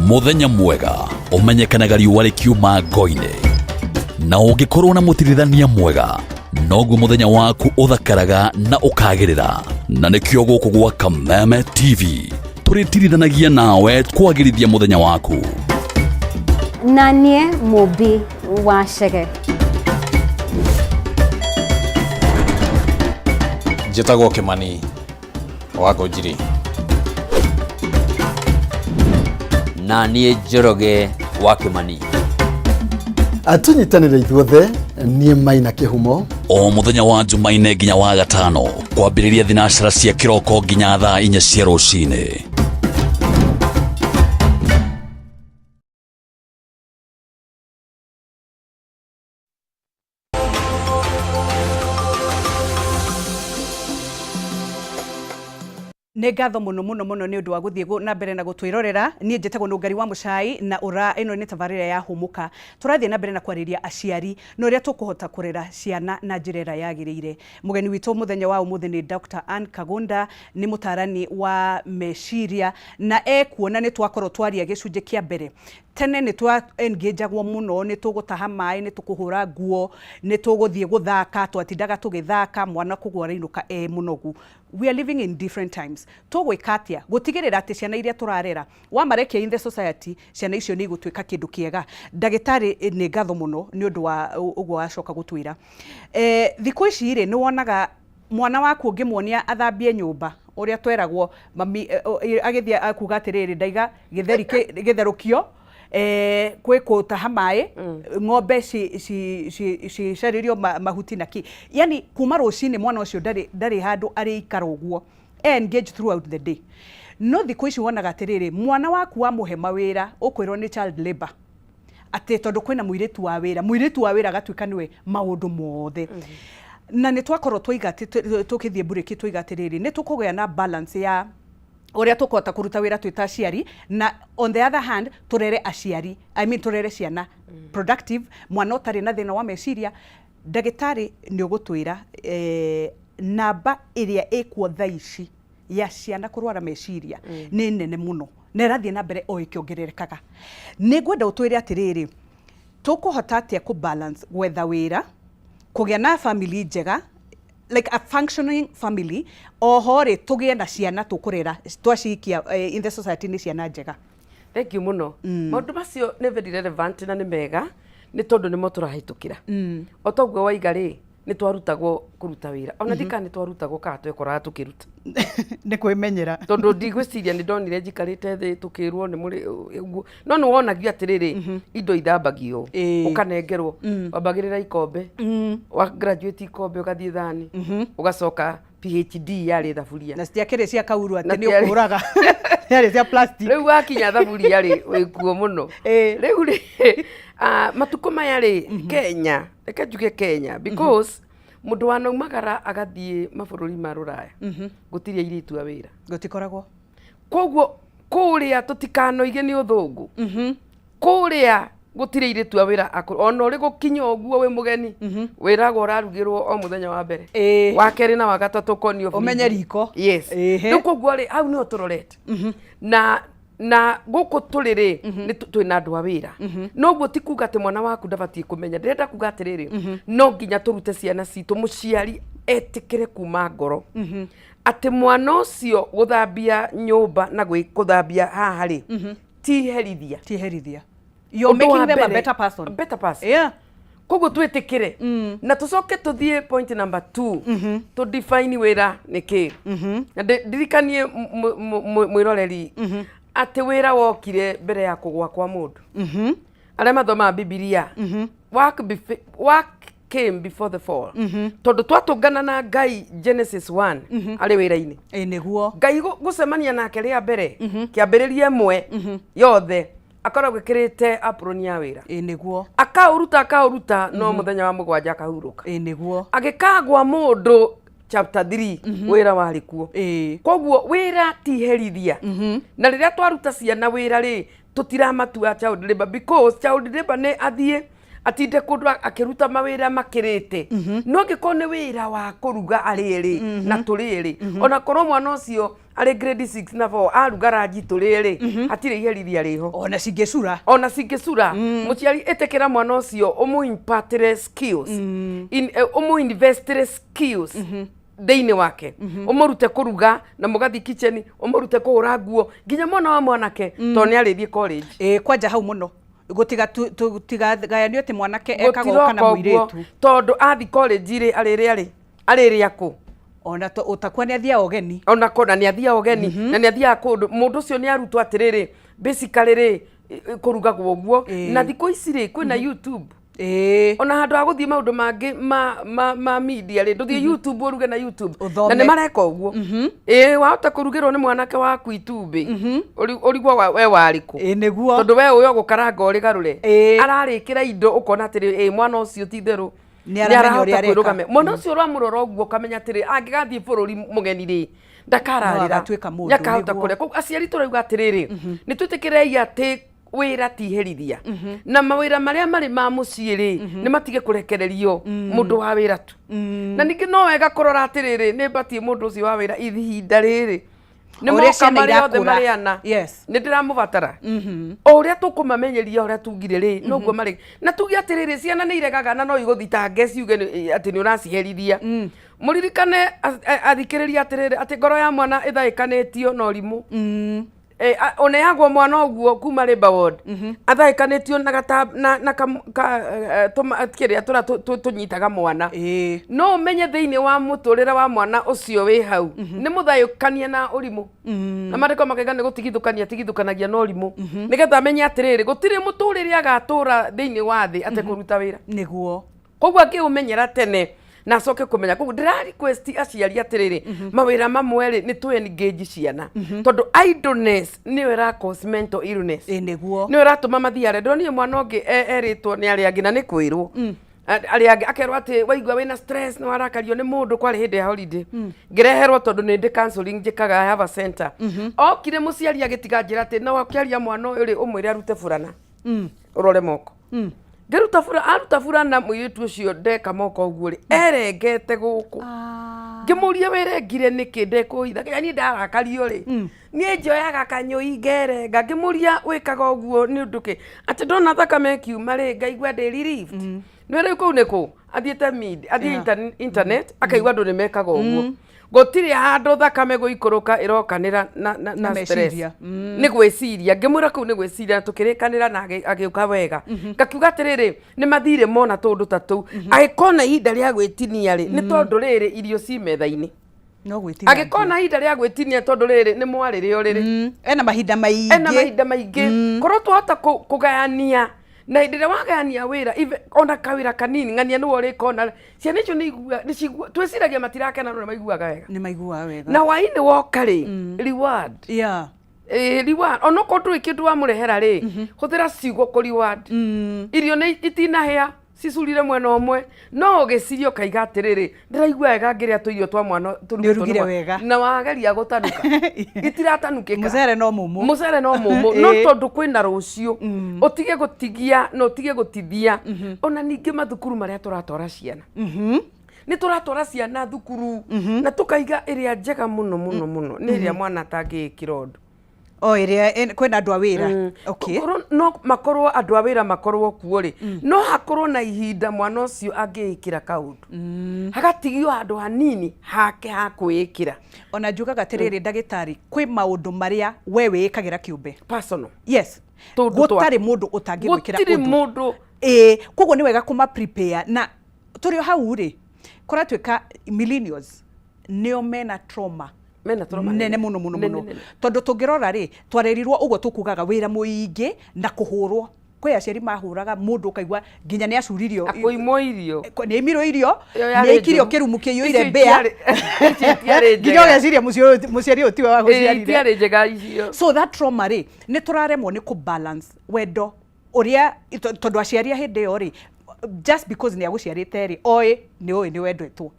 Muthenya mwega ũmenyekanaga riũa rĩkiuma ngo-inĩ, na ũngĩkorwo na mũtirithania mwega noguo mũthenya waku ũthakaraga na ũkagĩrĩra. Na nĩkĩo gũkũ gwa Kameme TV tũrĩtirithanagia nawe kwagĩrithia mũthenya waku. Na niĩ Mũmbi wa Chege. Njĩtagwo Kĩmani wa Ngũnjiri. Na niĩ Njoroge wa Kĩmani. Tũnyitanĩre ithuothe, niĩ Maina Kĩhumo. O mũthenya wa Jumaine nginya wa gatano, kwambĩrĩria thinacara cia kĩroko nginya thaa 4 cia rũcinĩ. Nĩ ngatho mũno mũno mũno nĩ ũndũ wa gũthiĩ na mbere na gũtwĩrorera. Niĩ njĩtagwo Nũngari wa Mũcai na ũra ĩno nĩ tabarĩra ya Hũmũka. Tũrathiĩ na mbere na kwarĩria aciari na ũrĩa tũkũhota kũrera ciana na njĩra ĩrĩa yagĩrĩire. Mũgeni witũ mũthenya wa ũmũthĩ nĩ Dr. Ann Kagunda, nĩ mũtarani wa meciria, na ekuona nĩ twakorwo twaria gĩcunjĩ kĩa mbere. Tene nĩ twa engagagwo mũno, nĩ tũgũtaha maĩ, nĩ tũkũhũra nguo, nĩ tũgũthiĩ gũthaka, twatindaga tũgĩthaka, mwana kũgwo arainũka e mũnogu. We are living in different times. Tũgwĩka atĩa gũtigĩrĩra atĩ ciana iria tũrarera, wamarekia in the society, ciana icio nĩ igũtuĩka kĩndũ kĩega? Ndagĩtarĩ, nĩ ngatho mũno nĩ ũndũ wa ũguo wacoka gũtwĩra. Thikũ ici rĩ, nĩ wonaga mwana waku ũngĩmuonia athambie nyũmba ũrĩa tweragwo mami agĩthiĩ akuga atĩrĩrĩ, ndaiga gĩtheri gĩtherũkio, kwĩ kũtaha maĩ, ng'ombe cicarĩrio mahuti na kĩ, yani kuma rũcinĩ mwana ũcio ndarĩ handũ arĩikara ũguo, engage throughout the day. No thikũ ici wonaga atĩrĩrĩ, mwana waku wamũhe mawĩra ũkwĩrwo nĩ child labor, atĩ tondũ kwĩna mũirĩtu wa wĩra, mũirĩtu wa wĩra agatuĩka nĩwe maũndũ mothe. Na nĩ twakorwo twaiga tũkĩthiĩ mburĩki twaiga atĩrĩrĩ, nĩ tũkũgĩa na balance ya ũrĩa tũkũhota kũruta wĩra twĩ ta aciari, na on the other hand tũrere aciari, I mean tũrere ciana productive, mwana ũtarĩ na thĩna wa meciria. Ndagĩtarĩ, nĩ ũgũtwĩra namba ĩrĩa ĩkuo thaa ici ya ciana kũrwara meciria nĩ nene mũno na ĩrathiĩ na mbere o ĩkĩongererekaga. Nĩ ngwenda ũtwĩre atĩrĩrĩ, tũkũhota atĩa kũ balance gwetha wĩra, kũgĩa na family njega, like a functioning family, oho rĩ tũgĩe na ciana tũkũrera twacikia in the society nĩ ciana njega? Thank you mũno. Maũndũ macio nĩ very relevant na nĩ mega, nĩ tondũ nĩmo tũrahĩtũkĩra. O toguo waiga rĩ, nĩ twarutagwo kũruta wĩra, ona ndikana nĩ twarutagwo kana twekoraga tũkĩruta. Nĩ kwĩmenyera. Tondũ ndigwĩciria nĩ ndonire njikarĩte thĩ tũkĩrwo nĩ mũrĩ ũguo, no nĩ wonagio atĩrĩrĩ, indo ithambagio, ũkanengerwo, wambagĩrĩra ikombe, wa graduate ikombe, ũgathiĩ thani, ũgacoka PhD yarĩ thaburia. Na citiakĩrĩ cia kauru atĩ Na nĩ ũkũraga, yarĩ cia plastic. Rĩu wakinya thaburia rĩ, wĩkuo mũno. Rĩu rĩ, matukũ maya rĩ, Kenya, reke njuge Kenya, because mũndũ wanaumagara agathiĩ mabũrũri ma rũraya, gũtirĩ airĩtu a wĩra. Gũtikoragwo. Koguo kũrĩa, tũtikanoige nĩ ũthũngũ, kũrĩa gũtirĩ airĩtu a wĩra ona ũrĩ gũkinya ũguo wĩ mũgeni, wĩragwo ũrarugĩrwo o mũthenya wa mbere, wa kerĩ na wa gatatũ ũkonio Ũmenye fridge. Riko. Yes. Rĩu koguo rĩ, hau nĩho tũrorete na gũkũ tũrĩ rĩ, nĩ twĩna andũ a wĩra. Noguo ti kuga atĩ mwana waku ndabatiĩ kũmenya. Ndĩrenda kuga atĩrĩrĩ, no nginya tũrute ciana citũ, mũciari etĩkĩre kuma ngoro atĩ mwana ũcio gũthambia nyũmba na kũthambia haha rĩ, ti herithia. Ti herithia. You're Ũndũ wa making them a mbere, better person. A better person. Koguo twĩtĩkĩre na tũcoke tũthiĩ point number 2, tũ define wĩra nĩ kĩ. Na ndirikanie mwĩroreri atĩ wĩra wokire mbere ya kũgwa kwa mũndũ. Arĩa mathomaga Bibilia, work came before the fall, tondũ twatũngana na Ngai Genesis 1 arĩ wĩra-inĩ. Ĩ nĩguo. Ngai gũcemania nake rĩa mbere, kĩambĩrĩria ĩmwe yothe, akoragwo ĩkĩrĩte apron ya wĩra. Ĩ nĩguo. Akaũruta, akaũruta, no mũthenya wa mũgwanja akahurũka. Ĩ nĩguo. Agĩkagwa mũndũ chapter 3, wĩra warĩ kuo. Koguo wĩra ti herithia, na rĩrĩa twaruta ciana wĩra rĩ, tũtiramatua child labor, because child labor nĩ athiĩ atinde kũndũ akĩruta mawĩra makĩrĩte. No angĩkorwo nĩ wĩra wa kũruga arĩe rĩ, na tũrĩe rĩ, ona korwo mwana ũcio arĩ grade 6 na 4 aruga ranji tũrĩe rĩ, hatirĩ iherithia rĩho. Ona cingĩcura. Ona cingĩcura. Mũciari, ĩtĩkĩra mwana ũcio, ũmũ-impartĩre skills, ũmũ-investire skills thĩinĩ wake, ũmũrute kũruga na mũgathiĩ kitchen, ũmũrute kũhũra nguo, nginya mwana wa mwanake, tondũ nĩ arĩthiĩ college. Ĩ, kwanja hau mũno gũtiga tũtigagayanio atĩ mwanake ekaga ũũ kana Gũtiroka ũguo, mũirĩtu. Tondũ athi college rĩ, arĩrĩa rĩ, arĩrĩa kũ? Ona ũtakua nĩ athiaga ũgeni. Ona kona nĩ athiaga ũgeni na nĩ athiaga kũndũ. Mũndũ ũcio nĩ arutwo atĩrĩrĩ, basically rĩ, kũrugagwo ũguo. Na thikũ ici rĩ, kwĩna YouTube. Ona handũ ha gũthiĩ maũndũ mangĩ ma media rĩ, ndũthiĩ YouTube ũruge na YouTube. Ũthome. Na nĩ mareka ũguo. Ĩĩ, wahota kũrugĩrwo nĩ mwanake waku itumbĩ, ũrigwo we warĩ kũ. Ĩ nĩguo. Tondũ we ũyũ ũgũkaranga ũrĩgarũre, ararĩkĩra indo ũkona atĩrĩ, ĩ mwana ũcio ti itherũ Nĩ aramenya ũrĩa areka. Kwĩrũgamia. Mwana ũcio ũramũrora ũguo ũkamenya atĩrĩ, angĩgathiĩ bũrũri mũgeni rĩ, ndakararĩra. No agatuĩka mũndũ, Nĩakahota nĩguo. kũrĩa. Koguo aciari tũrauga atĩrĩrĩ, nĩ twĩtĩkĩrei atĩ wĩra ti herithia, na mawĩra marĩa marĩ ma mũciĩ rĩ, nĩ matige kũrekererio mũndũ wa wĩra tu. Na ningĩ no wega kũrora atĩrĩrĩ, nĩ mbatiĩ mũndũ ũcio wa wĩra ihinda rĩrĩ nĩ O ũrĩa moka ciana marĩ othe irakũra. marĩ ana, nĩ ndĩramũbatara. O ũrĩa tũkũmamenyeria, ũrĩa tugire rĩ, noguo marĩ na tuge atĩrĩrĩ, ciana nĩ iregaga na no igũthitange ciuge atĩ nĩ ũraciherithia. Mũririkane athikĩrĩria atĩrĩrĩ, atĩ ngoro ya mwana ĩthaĩkanĩtio na ũrimũ. Ũneagwo mwana ũguo kuma labour ward athaĩkanĩtio na gata na kĩrĩa tũrĩa tũnyitaga mwana. No ũmenye thĩinĩ wa mũtũrĩre wa mwana ũcio wĩ hau nĩ mũthayũkanie na ũrimũ, na maandĩko makaiga nĩ gũtigithũkania tigithũkanagia na ũrimũ, nĩgetha amenye atĩrĩrĩ, gũtirĩ mũtũrĩre agatũra thĩinĩ wa thĩ atekũruta wĩra. Koguo angĩũmenyera tene na acoke kũmenya. Koguo ndĩra request aciari atĩrĩrĩ, mawĩra mamwe rĩ, nĩ tũ engage ciana, tondũ idleness nĩyo ĩra cause mental illness. Ĩ nĩguo. Nĩyo ĩratũma mathiĩ arĩa. Ndonire mwana ũngĩ erĩtwo nĩ arĩa angĩ na nĩ kwĩrwo. Arĩa angĩ akerwo atĩ waigua wĩna stress nĩ warakario nĩ mũndũ. Kwarĩ hĩndĩ ya holiday, ngĩreherwo tondũ nĩ ndĩ counseling njĩkaga, I have a center. Okire mũciari agĩtiga njĩra atĩ no ũkĩaria mwana ũyũ rĩ, ũmwĩre arute burana, ũrore moko. Ngĩruta bura, aruta burana, mũirĩtu ũcio ndeka moko ũguo rĩ, erengete gũkũ. Ngĩmũria, wĩrengire nĩkĩ? Ndekũhitha kĩrĩa niĩ ndarakario rĩ, niĩ njoyaga kanyũi ngerenga. Ngĩmũria, wĩkaga ũguo nĩ ũndũ kĩ? Atĩ ndona thakame ĩkiuma rĩ, ngaigua ndĩ relieved. Nĩ rĩu kũu nĩkũ athiĩte mid athiĩ internet akaigua andũ nĩ mekaga ũguo. Gũtirĩ handũ thakame gũikũrũka ĩrokanĩra na stress. Meciria. Nĩ gwĩciria. Ngĩmwĩra kũu nĩ gwĩciria, na tũkĩrĩkanĩra na agĩũka wega. Ngakiuga atĩrĩrĩ, nĩ mathire mona tũndũ ta tũu, agĩkona ihinda rĩa gwĩtinia rĩ, nĩ tondũ rĩrĩ irio ci metha-inĩ. No gwĩtinia. Agĩkona ihinda rĩa gwĩtinia tondũ rĩrĩ nĩ mwarĩrĩ ũrĩrĩ. Ena mahinda maingĩ. Ena mahinda maingĩ. Korwo twahota kũgayania, na hĩndĩ ĩrĩa wagayania wĩra, ona kawĩra kanini, ng'ania nĩwe ũrĩkona ciana icio nĩ igua nĩ cigua. Twĩciragia matirakena, no nĩ maiguaga wega. Nĩ maiguaga wega. Na hwainĩ woka rĩ, reward. Ĩĩ, reward, onokorwo ndũrĩ kĩndũ wamũrehera rĩ, hũthĩra ciugo kũ reward. Irio nĩ itinahĩa, cicurire mwena ũmwe, no ũgĩciria ũkaiga atĩrĩrĩ, ndĩraigua wega ngĩrĩa tũirio twa mwana tũrugĩtwo. Nĩ ũrugire nĩ wega. Na wageria gũtanuka, itiratanukĩka. Mũcere no mũmũ. Mũcere no mũmũ, no tondũ kwĩna rũciũ, ũtige gũtigia na ũtige gũtithia. Ona ningĩ mathukuru marĩa tũratwara ciana, nĩ tũratwara ciana thukuru na tũkaiga ĩrĩa njega mũno mũno mũno nĩ ĩrĩa mwana atangĩĩkĩra ũndũ. O ĩrĩa kwĩna andũ a wĩra, okay. Korwo no makorwo andũ a wĩra makorwo kuo rĩ, no hakorwo na ihinda mwana ũcio angĩĩkĩra kaũndũ, hagatigio handũ hanini hake ha kwĩĩkĩra. Ona njugaga atĩrĩrĩ, ndagĩtarĩ, kwĩ maũndũ marĩa we wĩĩkagĩra kĩũmbe. Personal. Yes. Tũndũ Gũtarĩ mũndũ ũtangĩgwĩkĩra Gũtirĩ ũndũ. mũndũ. Ĩĩ, koguo nĩ wega kũma prepare. Na tũrĩ o hau rĩ, kũratuĩka millennials nĩo mena trauma Mena trauma nene mũno mũno nene, mũno. Nene. Tondũ tũngĩrora rĩ, twarerirwo ũguo tũkugaga wĩra mũingĩ na kũhũrwo. Kwĩ aciari mahũraga mũndũ ũkaigua nginya nĩ acuririo. Akũimwo irio. Nĩ aimirwo irio. Ĩyo yarĩ Nĩ aikirio njũru. kĩrumu kĩiyũire Icio mbĩa. Icio itiarĩ Nginya njega. ũgeciria mũciari ũyũ tiwe Ĩĩ, wagũciarire. itiarĩ njega icio. So that trauma rĩ, nĩ tũraremwo nĩ kũ balance wendo ũrĩa tondũ aciari a hĩndĩ ĩyo rĩ, just because nĩ agũciarĩte rĩ, oĩ nĩ ũĩ nĩ wendetwo.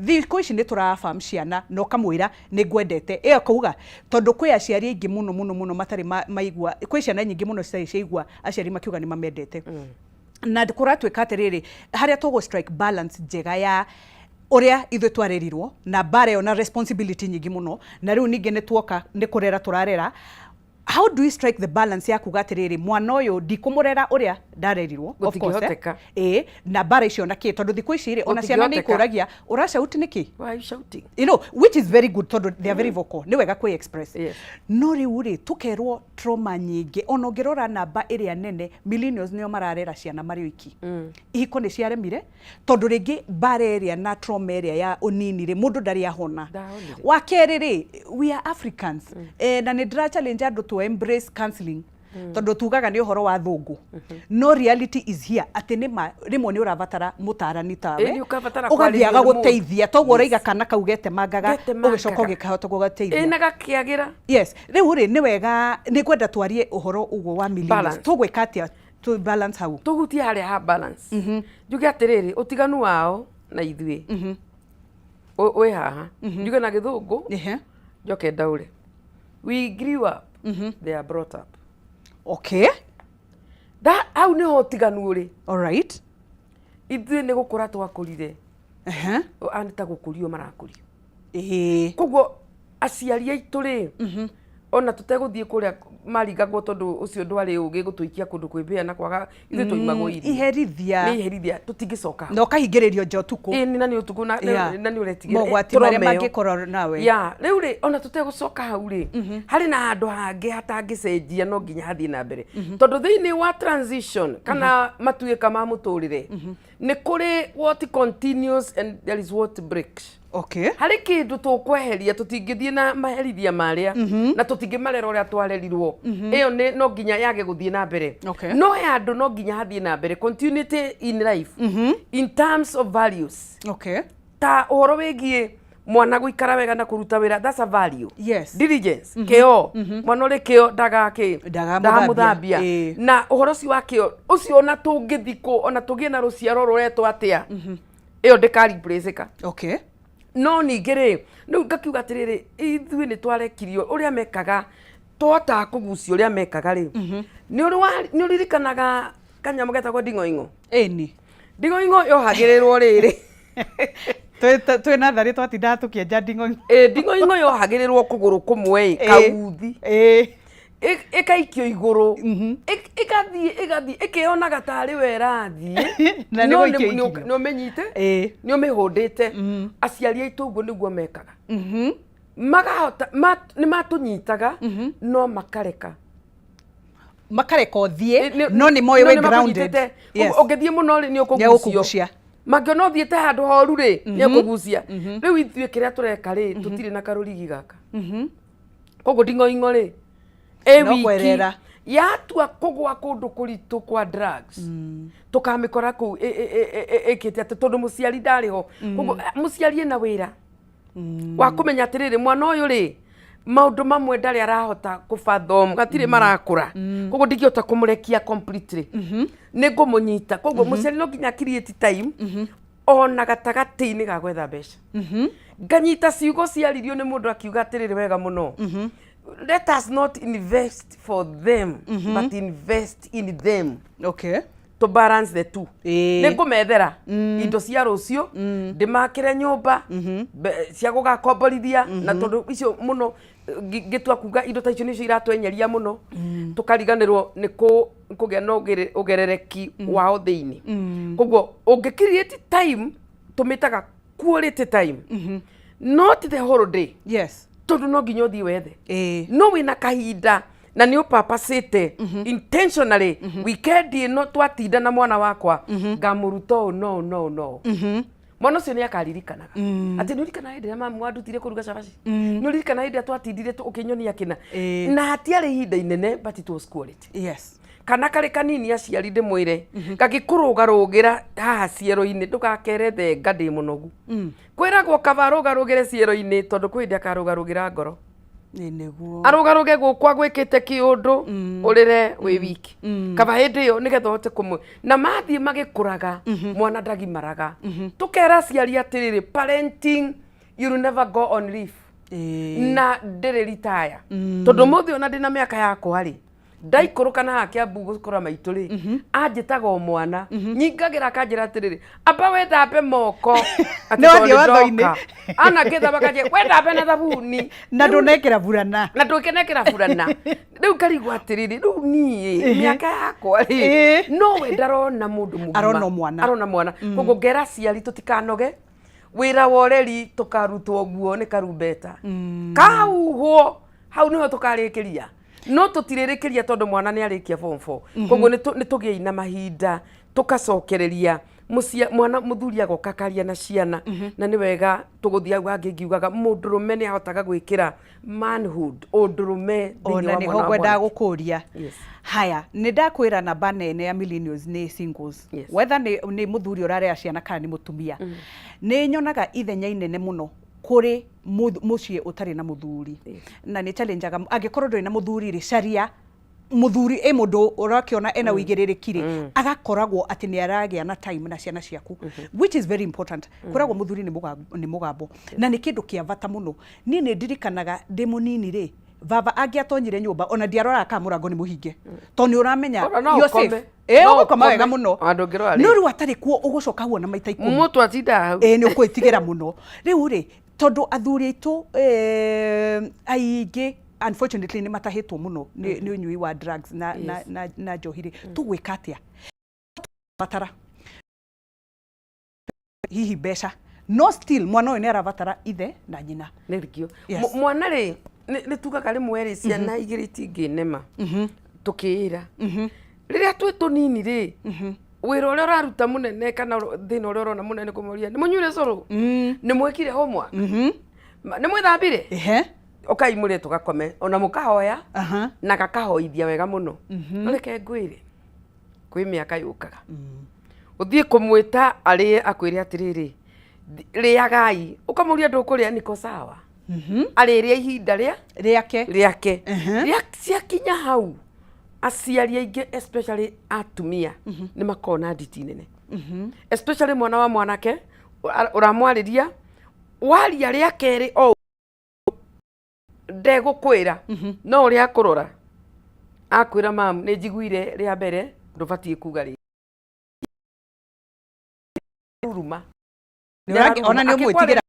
Thikũ ici nĩ tũrabam ciana na ũkamwĩra nĩ ngwendete, ĩyo akauga, tondũ kwĩ aciari aingĩ mũno mũno mũno matarĩ maigua, kwĩ ciana nyingĩ mũno citarĩ ciaigua aciari makiuga nĩ mamendete. Na kũratuĩka atĩrĩrĩ, harĩa tũgũ strike balance njega ya ũrĩa ithuĩ twarerirwo na mbara ĩyo na responsibility nyingĩ mũno, na rĩu ningĩ nĩ tuoka nĩ kũrera tũrarera, how do we strike the balance ya kuga atĩrĩrĩ, mwana ũyũ ndikũmũrera ũrĩa ndarerirwo, of course, eh? Gũtingĩhoteka. Ĩĩ, na mbara icio na kĩ, tondũ thikũ ici rĩ, ona ciana nĩ Gũtingĩhoteka. ikũragia, ũracauti nĩkĩ? Why are you shouting? Which is very good tondũ they are very vocal, nĩ wega kwĩ express. No rĩu rĩ, tũkerwo trauma nyingĩ. Ona ũngĩrora namba ĩrĩa nene, millennials nĩo mararera ciana marĩ oiki. Ihiko nĩ ciaremire tondũ rĩngĩ mbara ĩrĩa na trauma ĩrĩa ya ũnini rĩ, mũndũ ndarĩ ahona. Ndahonire. Wa kerĩ rĩ, we are Africans, na nĩ ndĩra challenge andũ to embrace counseling, tondũ tugaga nĩ ũhoro wa thũngũ, no reality is here atĩ nĩ ma rĩmwe nĩ ũrabatara mũtarani tawe. Ĩ, nĩ ũkabatara Ũgathiĩ kwarĩrio nĩ mũndũ. agagũteithia toguo ũraiga kana kau getemangaga, Getemangaga. ũgĩcoka ũgĩkahota gũgateithia. Ĩ, na gakĩagĩra. Yes, rĩu rĩ, nĩ wega nĩ ngwenda twarie ũhoro ũguo wa millennials. Balance. Tũgwĩka atĩa to balance hau? Tũhutie harĩa ha balance. Njuge atĩrĩrĩ, ũtiganu wao na ithuĩ wĩ haha. Njuge na gĩthũngũ, njoke ndaũre. We grew up, they are brought up. Hau nĩho ũtiganu ũrĩ. Ithuĩ nĩ gũkũra twakũrire. Aya nĩ ta gũkũrio marakũrio. Koguo aciari aitũ rĩ, ona tũtegũthiĩ kũrĩa maringagwo, tondũ ũcio ndwarĩ ũgĩ gũtũikia kũndũ kwĩ mbĩa na kwaga, ithuĩ twaimagwo irio. Iherithia. Nĩ iherithia, tũtingĩcoka hau. Na ũkahingĩrĩrio nja ũtukũ. Ĩĩ, na nĩ ũtukũ na nĩ ũretigĩra. Mogwati marĩa Trauma ĩyo. mangĩkorwo nawe. Ya rĩu rĩ, ona tũtegũcoka hau rĩ, harĩ na handũ hangĩ hatangĩcenjia, no nginya hathiĩ na mbere, tondũ thĩinĩ wa transition kana matuĩka ma mũtũrĩre, nĩ kũrĩ what continues and there is what breaks. Harĩ kĩndũ tũkweheria, tũtingĩthiĩ na maherithia marĩa na tũtingĩmarera ũrĩa twarerirwo. Ĩyo nĩ no nginya yage gũthiĩ na mbere. No he handũ no nginya hathiĩ na mbere, continuity in life in terms of values. Ta ũhoro wĩgiĩ Mwana gũikara wega na kũruta wĩra, that's a value. Yes. Diligence, kĩo. Mwana ũrĩ kĩo ndagakĩ? Ndagamũthambia. Ndagamũthambia. Na ũhoro ũcio wa kĩo ũcio, ona tũngĩthikwo, ona tũgĩe na rũciaro rũretwo atĩa, ĩyo ndĩkareplaceĩka. No ningĩ rĩ, rĩu ngakiuga atĩrĩrĩ, ithuĩ nĩ twarekirio ũrĩa mekaga, twahotaga kũgucia ũrĩa mekaga rĩ. Nĩ ũririkanaga kanyamũ getagwo nding'oing'o? Ĩni. Nding'oing'o yohagĩrĩrwo rĩrĩ. Twĩ natharĩ twatindaga tũkĩenja nding'oing'o. Ĩ, nding'oing'o yohagĩrĩrwo kũgũrũ kũmwe ĩ, kauthi ĩkaikio igũrũ, ĩgathiĩ ĩgathiĩ ĩkĩonaga tarĩ we ĩrathiĩ. Na nĩ No gũikio ikio. Nĩ ũmĩnyite, nĩ ũmĩhũndĩte. Aciari aitũ ũguo nĩguo mekaga, makahota nĩ matũnyitaga no makareka. Makareka ũthiĩ, no nĩ moĩ wĩ grounded. Yes. Ũngĩthiĩ mũno rĩ, nĩ ũkũgucio. Nĩegũkũgucia. Mangĩona ũthiĩte handũ horu rĩ, nĩ ekũgucia. Rĩu ithuĩ kĩrĩa tũreka rĩ, tũtirĩ na karũrigi gaka, koguo nding'oing'o rĩ ĩ No wiki kwerera. Yatua kũgwa kũndũ kũritũ kwa drugs, tũkamĩkora kũu ĩkĩte atĩ tondũ mũciari ndarĩ ho. Koguo mũciari ena wĩra wa kũmenya atĩrĩrĩ, mwana ũyũ rĩ, maũndũ mamwe ndarĩ arahota kũbathom, gatirĩ marakũra, koguo ndingĩhota kũmũrekia completely, nĩ ngũmũnyita. Koguo mũciari no nginya create time ona gatagatĩ-inĩ ga gwetha mbeca. Nganyita ciugo ciaririo nĩ mũndũ akiuga atĩrĩrĩ wega mũno, "Let us not invest for them, but invest in them." To balance the two. Nĩ ngũmethera indo cia rũciũ, ndĩmakĩre nyũmba cia gũgakomborithia, na tondũ icio mũno ngĩtua kuga indo ta icio nĩcio iratwenyeria mũno, tũkariganĩrwo nĩ kũgĩa na ũgerereki wao thĩinĩ. Koguo ũngĩ create time, tũmĩtaga quality time, not the whole day. Tondũ no nginya ũthiĩ wethe, no wĩna kahinda na nĩ ũpapacĩte intentionally, weekend ĩno twatinda na mwana wakwa, ngamũruta ũũ no ũũ no ũũ no ũũ. Mwana ũcio nĩ akaririkanaga atĩ nĩ ũririkanaga hĩndĩ ĩrĩa mamu wandutire kũruga cabaci, nĩ ũririkana hĩndĩ ĩrĩa twatindire ũkĩnyonia kĩna. Na hatiarĩ ihinda inene, but it was quality. Kana karĩ kanini, aciari ndĩmwĩre, gagĩkũrũgarũgĩra haha ciero-inĩ, ndũgakere thenga ndĩ mũnogu. Kwĩragwo kaba arũgarũgĩre ciero-inĩ, tondũ kwĩ hĩndĩ akarũgarũgĩra ngoro. Ĩ nĩguo. Arũgarũge gũkũ agwĩkĩte kĩũndũ, ũrĩre wĩ wiki. Kaba hĩndĩ ĩyo nĩgetha ũhote kũmwe na mathiĩ magĩkũraga. Mwana ndagimaraga. Tũkera aciari atĩrĩrĩ, parenting, you will never go on leave. Na ndĩrĩ ritaya, tondũ mũthĩ ona ndĩna mĩaka yakwa rĩ, ndaikũrũka na haha Kĩambu gũkũra maitũ rĩ, anjĩtaga o mwana, nyingagĩra, akanjĩra atĩrĩrĩ, "Amba wethambe moko." Atĩ Nĩ wathiĩ tondũ watho-inĩ. ndoka. Ana ngĩthamba kanjĩra, "Wethambe na thabuni." Na ndũnekĩra burana. Na ndũkenekĩra burana. Rĩu ngarigwo atĩrĩrĩ, rĩu niĩ mĩaka yakwa rĩ, no we ndarona mũndũ mũgima. Arona o mwana. Arona mwana. Koguo ngera aciari tũtikanoge. Wĩra wa ũreri tũkarutwo guo nĩ karumbeta kahuhwo, hau nĩho tũkarĩkĩria, no tũtirĩrĩkĩria tondũ mwana nĩ arĩkia form 4. Koguo nĩ tũgĩei na mahinda tũkacokereria mwana. Mũthuri agoka akaria na ciana, na nĩ wega tũgũthiĩ hau hangĩ ngiugaga mũndũrũme nĩ ahotaga gwĩkĩra manhood, ũndũrũme thĩinĩ Ona wa nĩho mwana wa ngwendaga mwanake. gũkũria. Haya, nĩ ndakwĩra namba nene ya millennials nĩ singles. Whether nĩ mũthuri ũrarera ciana kana nĩ mũtumia, nĩ nyonaga ithenya inene mũno kũrĩ mũciĩ ũtarĩ na mũthuri. Na nĩ challengeaga, angĩkorwo ndũrĩ na mũthuri rĩ, caria mũthuri, ĩ mũndũ ũrakĩona ena ũigĩrĩrĩki rĩ, agakoragwo atĩ nĩ aragĩa na time na ciana ciaku, which is very important. Kwĩragwo mũthuri nĩ mũgambo na nĩ kĩndũ kĩa bata mũno. Niĩ nĩ ndirikanaga ndĩ mũnini rĩ, baba angĩatonyire nyũmba, ona ndiaroraga kana mũrango nĩ mũhinge, tondũ nĩ ũramenya Ona no you're ũkome. safe. Ĩ, No ũgũkoma wega ũkome. mũno. Ona ndũngĩrora rĩ. No rĩu atarĩ kuo, ũgũcoka hau ona maita 10. Mũtũ atindaga hau. Ĩ, nĩ ũkwĩtigĩra mũno. Rĩu rĩ, tondũ athuri aitũ aingĩ unfortunately nĩ matahĩtwo mũno nĩ ũnyui wa drugs na njohi rĩ, tũgwĩka atĩa? Batara hihi mbeca, no still mwana ũyũ nĩ arabatara ithe na nyina. Nĩ rikio. Yes. Mwana rĩ, nĩ tugaga rĩmwe rĩ, ciana igĩrĩ itingĩnema tũkĩĩra rĩrĩa twĩ tũnini rĩ, wĩra ũrĩa ũraruta mũnene kana thĩna ũrĩa ũrona mũnene kũmoria nĩ mũnyuire cũrũ, nĩ mwĩkire homework, nĩ mwĩthambire, ũkai mũrĩe tũgakome, ona mũkahoya na gakahoithia wega mũno. No reke ngwĩre, kwĩ mĩaka yũkaga ũthiĩ kũmwĩta arĩe, akwĩre atĩrĩrĩ, Rĩagai, ũkamũria ndũkũrĩa, niko sawa, arĩrĩa ihinda rĩa rĩake. Rĩake. Rĩa ciakinya hau, aciari aingĩ, especially atumia, nĩ makoragwo na nditi nene, especially mwana wa mwanake ũramwarĩria, waria rĩa kerĩ o ndegũkwĩra, no ũrĩa akũrora akwĩra, "Mam, nĩ njiguire rĩa mbere, ndũbatiĩ kuga rĩ ruruma." Ona nĩ ũmwĩtigĩra.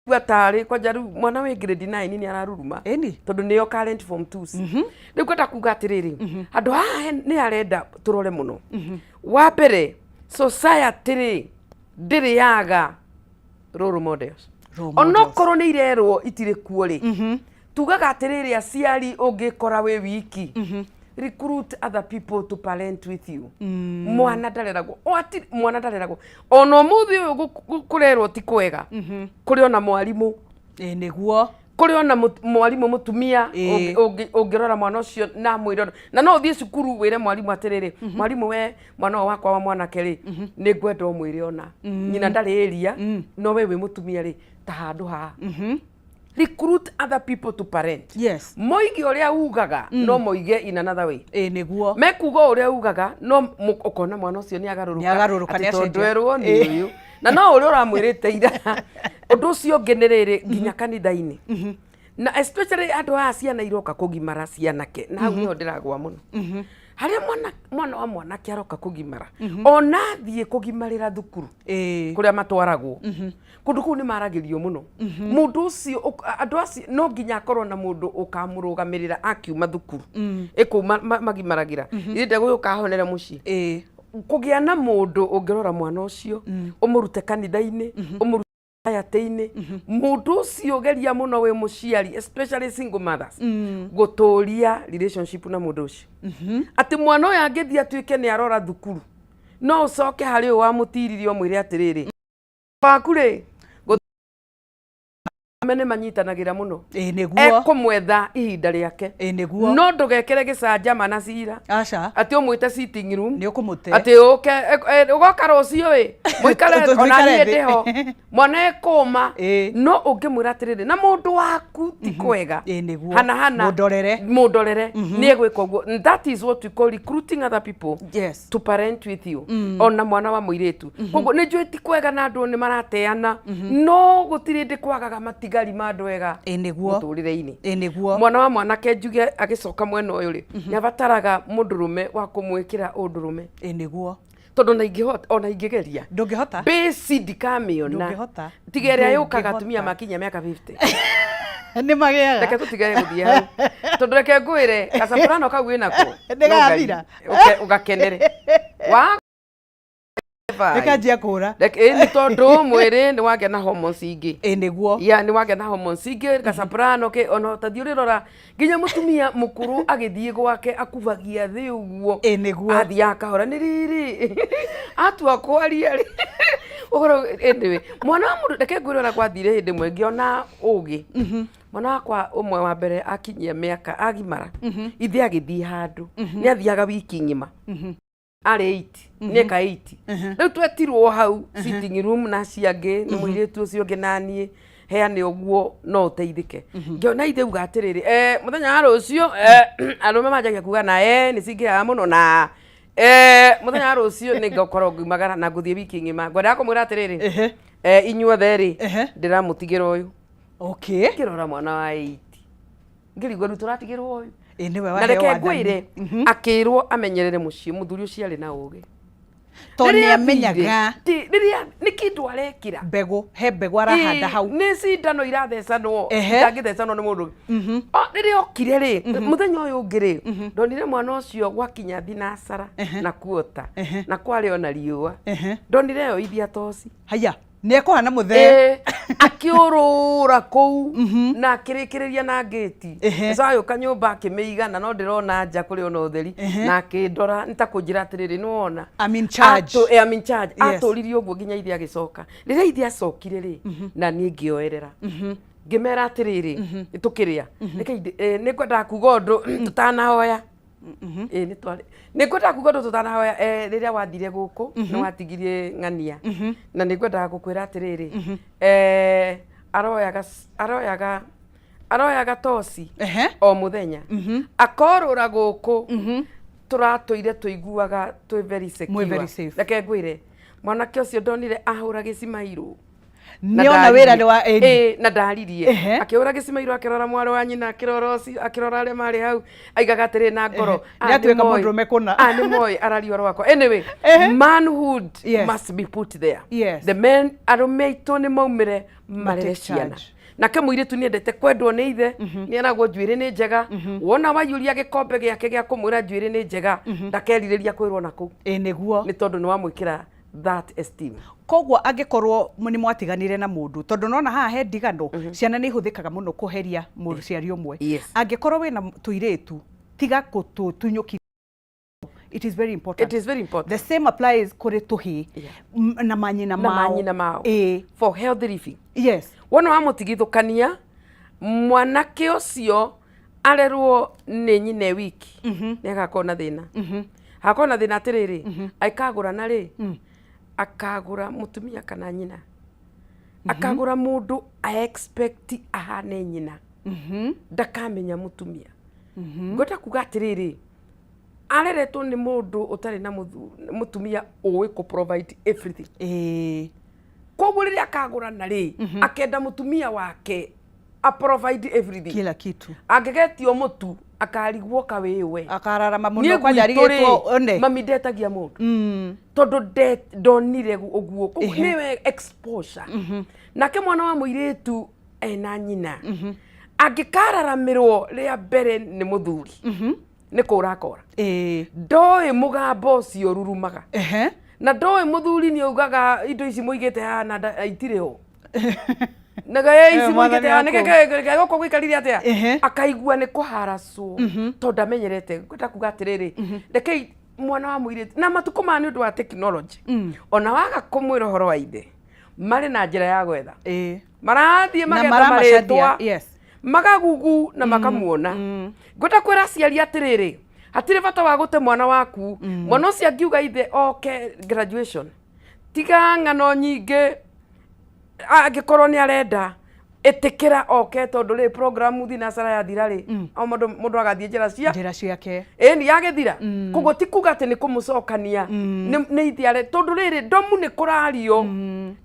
Gua tarĩ kwanja rĩu mwana wĩ grade 9 nĩ araruruma. Ĩni. Tondũ nĩyo current form 2s. Rĩu ngwenda kuga atĩrĩrĩ, handũ haha nĩ arenda tũrore mũno. Wa mbere, society rĩ, ndĩrĩ yaga role models. Role models. Onokorwo nĩ irerwo itirĩ kuo rĩ, tugaga atĩrĩrĩ, aciari, ũngĩkora wĩ wiki, recruit other people to parent with you. Mwana ndareragwo o ati mwana ndareragwo ona ũmũthĩ ũyũ kũrerwo ti kwega, kũrĩ ona mwarimũ. Ĩ nĩguo. Kũrĩ ona mwarimũ mũtumia ũngĩrora mwana ũcio na mwĩre na no ũthiĩ cukuru wĩre mwarimũ atĩrĩrĩ, "Mwarimũ, we mwana ũyũ wakwa wa mwanake rĩ, nĩ ngwenda ũmwĩre ona nyina ndarĩ ĩria, no we wĩ mũtumia rĩ, ta handũ haha." Recruit other people to parent. Moige ũrĩa ugaga, no moige in another way. Ĩ nĩguo. Mekuga o ũrĩa ugaga, no ũkona mwana ũcio nĩ agarũrũka. Nĩ agarũrũka, atĩ nĩ tondũ acenjia. erwo nĩ ũyũ na no ũrĩa ũramwĩrĩte ira. Ũndũ ũcio ũngĩ nĩ rĩrĩ, nginya kanitha-inĩ, na especially andũ aya ciana iroka kũgimara cianake, na hau nĩho ndĩragwa mũno, harĩa mwana wa mwanake aroka kũgimara, ona athiĩ kũgimarĩra thukuru kũrĩa matwaragwo, kũndũ kũu nĩ maragĩrio mũno. Mũndũ ũcio andũ acio no nginya akorwo na mũndũ ũkamũrũgamĩrĩra akiuma thukuru ĩkũu magimaragĩra ithe ndegũgĩũka ahonere mũciĩ. Kũgĩa na mũndũ ũngĩrora mwana ũcio, ũmũrute kanitha-inĩ, ũmũrute society-inĩ, mũndũ ũcio geria mũno wĩ mũciari, especially single mothers, gũtũria relationship na mũndũ ũcio, atĩ mwana ũyũ angĩthiĩ atuĩke nĩ arora thukuru, no ũcoke harĩ ũyũ wamũtiririe ũmwĩre atĩrĩrĩ, waku rĩ, arũme nĩ manyitanagĩra mũno. Ĩ nĩguo. Ekũmwetha ihinda rĩake. Ĩ nĩguo. No ndũgekĩre gĩcanjama na cira aca atĩ ũmwĩte sitting room, nĩ ũkũmũte. Atĩ ũke ũgoka rũciũ ĩ mũikare ona Tũikare niĩ thĩ. ndĩho mwana ekũma. No ũngĩmwĩra atĩrĩrĩ, na mũndũ waku ti kwega, Ĩ nĩguo. hana hana. Mũndorere. Mũndorere, nĩ egwĩka ũguo. That is what we call recruiting other people to parent with you, ona mwana wa mũirĩtu. Koguo nĩ njũĩ ti kwega na andũ nĩ marateana, no gũtirĩ ndĩ kwagaga matigari ma andũ ega Ĩ nĩguo. mũtũrĩre-inĩ. Ĩ nĩguo. Mwana wa mwanake, njuge agĩcoka mwena ũyũ rĩ, nĩ abataraga mũndũrũme wa kũmwĩkĩra ũndũrũme. Ĩ nĩguo. Tondũ ona ingĩhota, ona ingĩgeria, ndũngĩhota. Bĩci ndikamĩona. Ndũngĩhota. Tiga ĩrĩa yũkaga Ndũngĩhota. atumia makinya mĩaka 50. Nĩ magĩaga. Reke tũtigage gũthiĩ hau, tondũ reke ngwĩre, gacaburano kau wĩnako Nĩgathira. Ũgakenere wa Nĩkanjia kũra. Ĩ nĩ tondũ mwĩrĩ nĩ wagĩa na hormones ingĩ. Ĩ nĩguo. Ya nĩ wagĩa na hormones ingĩ, gacaburano ke ona ũtathiĩ ũrĩrora nginya mũtumia mũkũrũ agĩthiĩ gwake akubagia thĩ ũguo. Ĩ nĩguo. Athiaga kahora, nĩ rĩrĩ atua kwaria rĩ ũhoro. Anyway, mwana wa mũndũ, reke ngwĩre ũrĩa gwathire. Hĩndĩ ĩmwe ngĩona ũgĩ mwana wakwa ũmwe wa mbere akinyia mĩaka agimara, ithe agĩthiĩ handũ, nĩ athiaga wiki ng'ima, arĩ 8, mĩaka 8. Rĩu twetirwo hau sitting room na acio angĩ, nĩ mũirĩtu ũcio ũngĩ na niĩ, heane ũguo no ũteithĩke. Ngĩona ithe uga atĩrĩrĩ, mũthenya wa rũciũ, arũme manjagia kuga na nĩ cingĩhaga mũno na mũthenya wa rũciũ nĩ ngũkorwo ngiumagara na ngũthiĩ wiki ng'ima, ngwendaga kũmwĩra atĩrĩrĩ, inyuothe rĩ, ndĩramũtigĩra ũyũ. Ngĩrora mwana wa 8 ngĩrigwo, rĩu tũratigĩrwo ũyũ? Ĩ nĩwe Na waheo reke wathani. ngwĩre, akĩrwo amenyerere mũciĩ, mũthuri ũcio arĩ na ũgĩ. Tondũ Rĩrĩa nĩ amenyaga. Rĩrĩa nĩ kĩndũ arekĩra mbegũ, he mbegũ arahanda hau. Nĩ cindano irathecanwo itangĩthecanwo nĩ mũndũ. O, rĩrĩa okire rĩ, mũthenya ũyũ ũngĩ rĩ, ndonire mwana ũcio gwakinya thinacara na kuota na kwarĩ ona riũa, ndonire ĩyo ithia toci. Haya, nĩ ekũhana mũthee. Akĩũrũra kũu na akĩrĩkĩrĩria na ngĩti agĩũka nyũmba akĩmĩiga, na no ndĩrona nja kũrĩ ona ũtheri, na akĩndora nĩ ta kũnjĩra atĩrĩrĩ, nĩ wona? I'm in charge. I'm in charge. Atũririe ũguo nginya ithe agĩcoka. Rĩrĩa ithe acokire rĩ, na niĩ ngĩoerera, ngĩmera atĩrĩrĩ, tũkĩrĩa, reke nĩ ngwendaga kuga ũndũ tũtanahoya. Ĩĩ nĩ twarĩ nĩ ngwendaga kuga ũndũ tũtanahoya eh, rĩrĩa wathire gũkũ nĩ watigirie ng'ania na nĩ ngwendaga gũkwĩra atĩrĩrĩ eh, aroyaga aroyaga aroyaga toci o mũthenya akorũra gũkũ tũratũire tũiguaga twĩ very secure Mwĩ very safe. Reke ngwĩre mwanake ũcio ndonire ahũra gĩcimairũ Nĩona wĩra nĩ wa ĩni. Ĩĩ, na ndaririe akĩhũra gĩcimairũ akĩrora mwarĩ wa nyina akĩrora ũcio akĩrora arĩa marĩ hau aigaga atĩrĩ na ngoro Ehe. Nĩatuĩka mũndũrũme kũna. "Ah, nĩ moĩ araria ũhoro wakwa anyway manhood must be put there the men arũme aitũ nĩ maumĩre marere Take ciana charge. nake mũirĩtu nĩendete kwendwo nĩ ithe nĩ eragwo njuĩrĩ nĩ njega wona waiyũria gĩkombe gĩake gĩa kũmwĩra njuĩrĩ nĩ njega ndakerirĩria kwĩrwo na kũu ĩ nĩguo nĩ tondũ nĩ wamwĩkĩra that esteem Koguo angĩkorwo nĩ mwatiganire na mũndũ, tondũ nona haha he ndigano, ciana nĩ ihũthĩkaga mũno kũheria mũciari ũmwe. Angĩkorwo wĩna tũirĩtu, tiga gũtũtunyũki. It is very important. It is very important. The same applies kũrĩ tũhĩĩ na manyina na mao. Manyina mao. Ĩĩ. For healthy living. Wona wamũtigithũkania mwanake ũcio arerwo nĩ nyina e wiki nĩ agakorwo na thĩna agakorwo na thĩna atĩrĩrĩ aikagũrana rĩ akagũra mũtumia kana nyina akagũra mũndũ a expect ahane nyina ndakamenya mũtumia ngwenda kuga atĩrĩrĩ areretwo nĩ mũndũ ũtarĩ na mũtumia ũĩ kũ provide everything koguo rĩrĩa akagũrana rĩ akenda mũtumia wake a provide everything kila kitu angĩgetio mũtu akarigwo kawĩwe akararama Niĩ mũno kwanja gwitũ rĩ, arigĩtwo one mami ndetagia mũndũ tondũ ndonire ũguo koguo nĩwe exposure nake mwana wa mũirĩtu ena nyina angĩkararamirwo rĩa mbere nĩ mũthuri nĩ kũra akora ndoĩ mũgambo ũcio ũrurumaga na ndoĩ mũthuri nĩ augaga indo ici mũigĩte haha na itirĩ ho na ici Eh, mũigĩte mwathani haha wakũ. nĩkĩ gũkũ gũikarire atĩa akaigua nĩ kũharacwo tondũ ndamenyerete ngwenda kuga atĩrĩrĩ rekei mwana wa mũirĩtu na matukũ maya nĩ ũndũ wa tekinoronjĩ ona waga kũmwĩra ũhoro wa ithe marĩ na njĩra ya gwetha marathiĩ Na magetha maramacaria, marĩtwa yes. Magagugu na makamuona ngwenda kwĩra aciari atĩrĩrĩ hatirĩ bata wa gũte mwana waku mwana ũcio angiuga ithe oke graduation tiga ng'ano nyingĩ angĩkorwo nĩ arenda ĩtĩkĩra oke tondũ rĩ programu thinacara yathira rĩ o mũndũ mũndũ agathiĩ njĩra cia njĩra ciake ĩni yagĩthira koguo ti kuga atĩ nĩ kũmũcokania nĩ ithiare tondũ rĩrĩ ndomu nĩ kũrario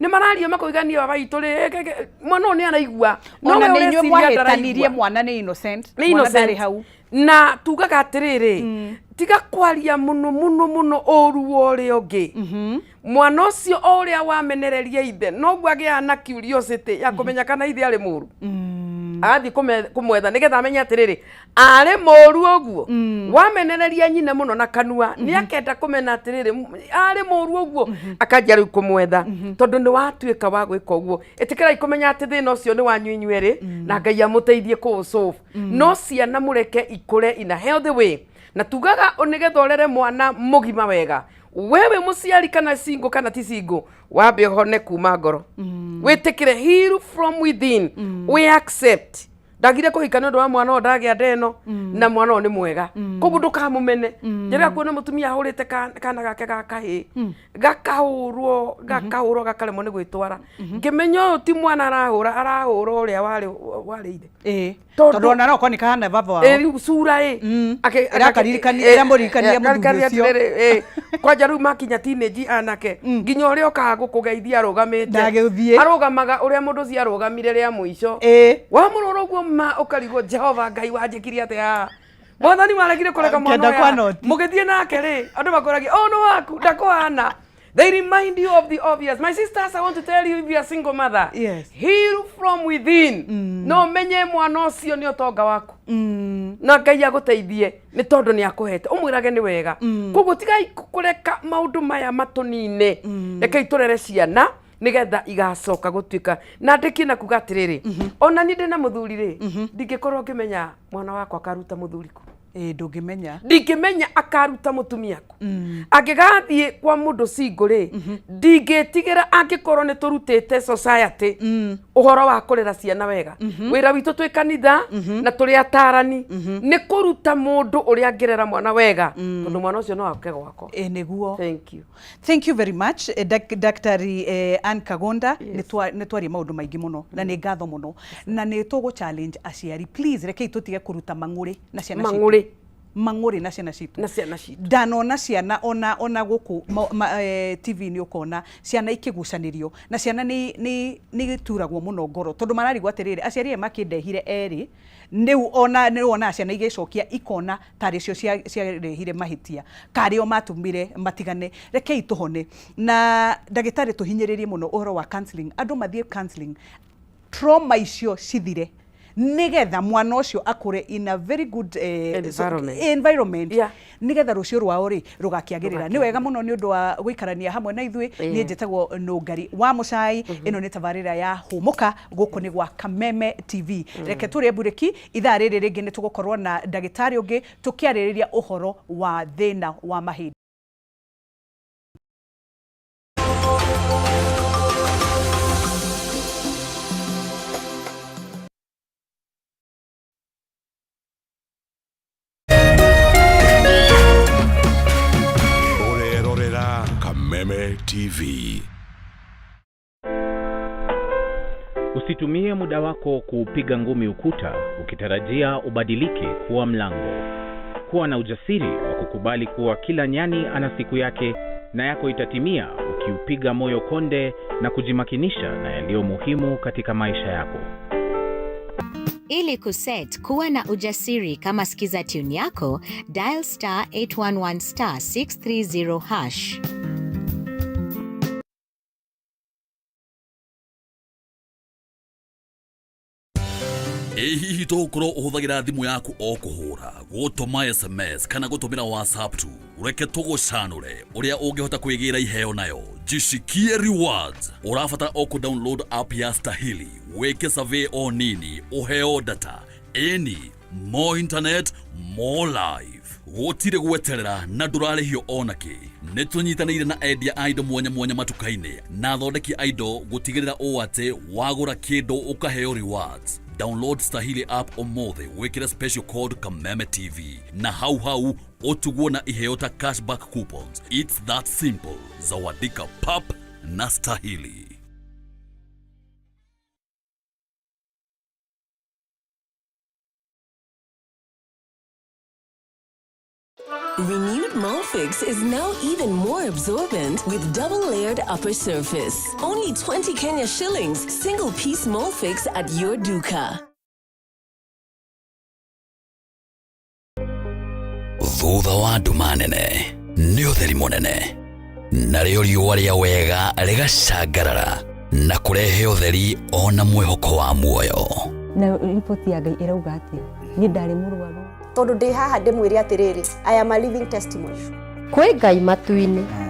nĩ marario makoiga niĩ baba witũ rĩ mwana ũyũ nĩ araigua no ona we nĩ inyuĩ ũreciria mwahĩtanirie ndaraigua. Mwana nĩ innocent Nĩ mwana ndarĩ innocent. hau Na tugaga atĩrĩrĩ tiga kwaria mũno mũno mũno ũru wa ũrĩa ũngĩ mwana ũcio o ũrĩa wamenereria ithe noguo agĩaga na curiosity ya kũmenya kana ithe arĩ mũru agathiĩ kũmwetha nĩgetha amenye atĩrĩrĩ arĩ mũru ũguo wamenereria nyina mũno na kanua nĩ akenda kũmena atĩrĩrĩ arĩ mũru ũguo akanjia rĩu kũmwetha tondũ nĩ watuĩka wa gwĩka ũguo ĩtĩkĩrai kũmenya atĩ thĩna ũcio nĩ wanyu inyuerĩ na Ngai amũteithie kũũ no ciana mũreke ikũre in a healthy way na tugaga nĩgetha ũrere mwana mũgima wega wewe mũciari kana single kana ti single wambe ũhone kuma ngoro wĩtĩkĩre heal from within we accept ndagire kũhika nĩ ũndũ wa mwana ũyũ ndagĩa ndeno na mwana ũyũ nĩ mwega koguo ndũkamũmene njĩra kuona mũtumia ahũrĩte kana gake ga kahĩĩ gakahũrwo gakahũrwo gakaremwo nĩ gwĩtwara ngĩmenya ũyũ ti mwana arahũra arahũra ũrĩa warĩ warĩ ithe ĩĩ tondũ ona no korwo nĩ kahana baba wao Ĩ, rĩu cura ĩ Ĩrakaririkania- ĩramũririkania mũthuri ũcio. ũcio kwanja rĩu makinya teenage anake nginya ũrĩa ũkaga gũkũgeithia arũgamĩte Ndagĩthiĩ. Arũgamaga ũrĩa mũndũ ũcio arũgamire rĩa mũico wamũrora ũguo ma ũkarigwo Jehova Ngai wanjĩkire atĩa haha mwathani waregire kũreka mwana Kenda ũyũ kwa haha. noti. Mũgĩthiĩ nake rĩ andũ makoragia oh nĩ waku ndakũhana. They remind you of the obvious. My sisters, I want to tell you if you are single mother, heal from within. No menye mwana ũcio nĩ ũtonga waku. Na Ngai agũteithie nĩ tondũ nĩ akũhete. Ũmwĩrage nĩ wega. Koguo tigai kũreka maũndũ maya matũnine. Rekei tũrere ciana nĩgetha igacoka gũtuĩka na ndĩkie na kuga atĩrĩrĩ ona niĩ ndĩ na mũthuri rĩ ndingĩkorwo ngĩmenya mwana wakwa akaruta mũthuri kũ. Ĩĩ, ndũngĩmenya. Ndingĩmenya akaruta mũtumia kũ. Angĩgathiĩ kwa mũndũ single rĩ, ndingĩtigĩra angĩkorwo nĩ tũrutĩte society ũhoro wa kũrera ciana wega. Wĩra witũ twĩ kanitha na tũrĩ atarani nĩ kũruta mũndũ ũrĩa angĩrera mwana wega, tondũ mwana ũcio no oke gwakwa. Ĩĩ, nĩguo. Thank you. Thank you very much, Daktari Ann Kagonda. Yes. Nĩ twaria maũndũ maingĩ mũno na nĩ ngatho mũno, na nĩ tũgũ challenge aciari, please rekei tũtige kũruta mang'ũrĩ na ciana citũ. Mang'ũrĩ. Mang'ũrĩ na ciana citũ. Na ciana citũ. Ndanona ciana ona gũkũ TV-inĩ, ũkona ciana ikĩgucanĩrio na ciana nĩ ituragwo mũno ngoro, tondũ mararigwo atĩrĩrĩ, aciari aya makĩndehire erĩ rĩu ona nĩ wonaga ciana igĩcokia ikona tarĩ cio ciarehire mahĩtia, karĩ o matũmire matigane. Rekei tũhone na ndagĩtarĩ, tũhinyĩrĩrie mũno ũhoro wa counseling, andũ mathiĩ counseling, trauma icio cithire, nigetha mwana ũcio akũre in a very good environment. Environment, nigetha rũciũ rwao rĩ rũgakĩagĩrĩra. Nĩ wega mũno nĩ ũndũ wa gũikarania hamwe na ithuĩ. Niĩ njĩtagwo Nũngari wa Mũcai. Ĩno nĩ tabarĩra ya Hũmũka, gũkũ nĩ gwa Kameme TV. Reke tũrĩe mburĩki. Ithaa rĩrĩ rĩngĩ nĩ tũgũkorwo na ndagĩtarĩ ũngĩ tũkĩarĩrĩria ũhoro wa thĩna wa mahĩndĩ. Ũrerorera Kameme TV. Usitumie muda wako kuupiga ngumi ukuta ukitarajia ubadilike kuwa mlango. Kuwa na ujasiri wa kukubali kuwa kila nyani ana siku yake na yako itatimia ukiupiga moyo konde na kujimakinisha na yaliyo muhimu katika maisha yako. Ili kuset kuwa na ujasiri kama skiza tune yako, dial star 811 star 630 hash. Ĩ hihi tũgũkorwo ũhũthagĩra thimũ yaku o kũhũra, gũtũma SMS kana gũtũmĩra WhatsApp tu? Reke tũgũcanũre ũrĩa ũngĩhota kwĩgĩra iheo nayo. Jishikie rewards. Ũrabatara o kũ download app ya Stahili, wĩke survey o nini, ũheo data. Ĩni, more internet, more life, gũtirĩ gweterera na ndũrarĩhio ona kĩ. Nĩ tũnyitanĩire na endia a indo mwanya mwanya matuka-inĩ na athondeki a indo gũtigĩrĩra ũũ atĩ wagũra kĩndũ ũkaheo rewards. Download Stahili app ũmũthĩ, wĩkĩre special code Kameme TV na hau hau ũtugwo na iheo ta cashback coupons. It's that simple. Zawadika pap na Stahili. Renewed Molfix is now even more absorbent with double-layered upper surface. Only 20 Kenya shillings, single piece Molfix at your duka. Thutha wa nduma nene nĩ ũtheri mũnene, narĩo riũa rĩa wega rĩgacangarara na kũrehe ũtheri ona mwĩhoko wa muoyo. Na riboti ya Ngai ĩrauga atĩa? Niĩ ndarĩ mũrwaru. Tondũ ndĩ haha ndĩmwĩre atĩrĩrĩ, I am a living testimony. Kwĩ Ngai matu-inĩ.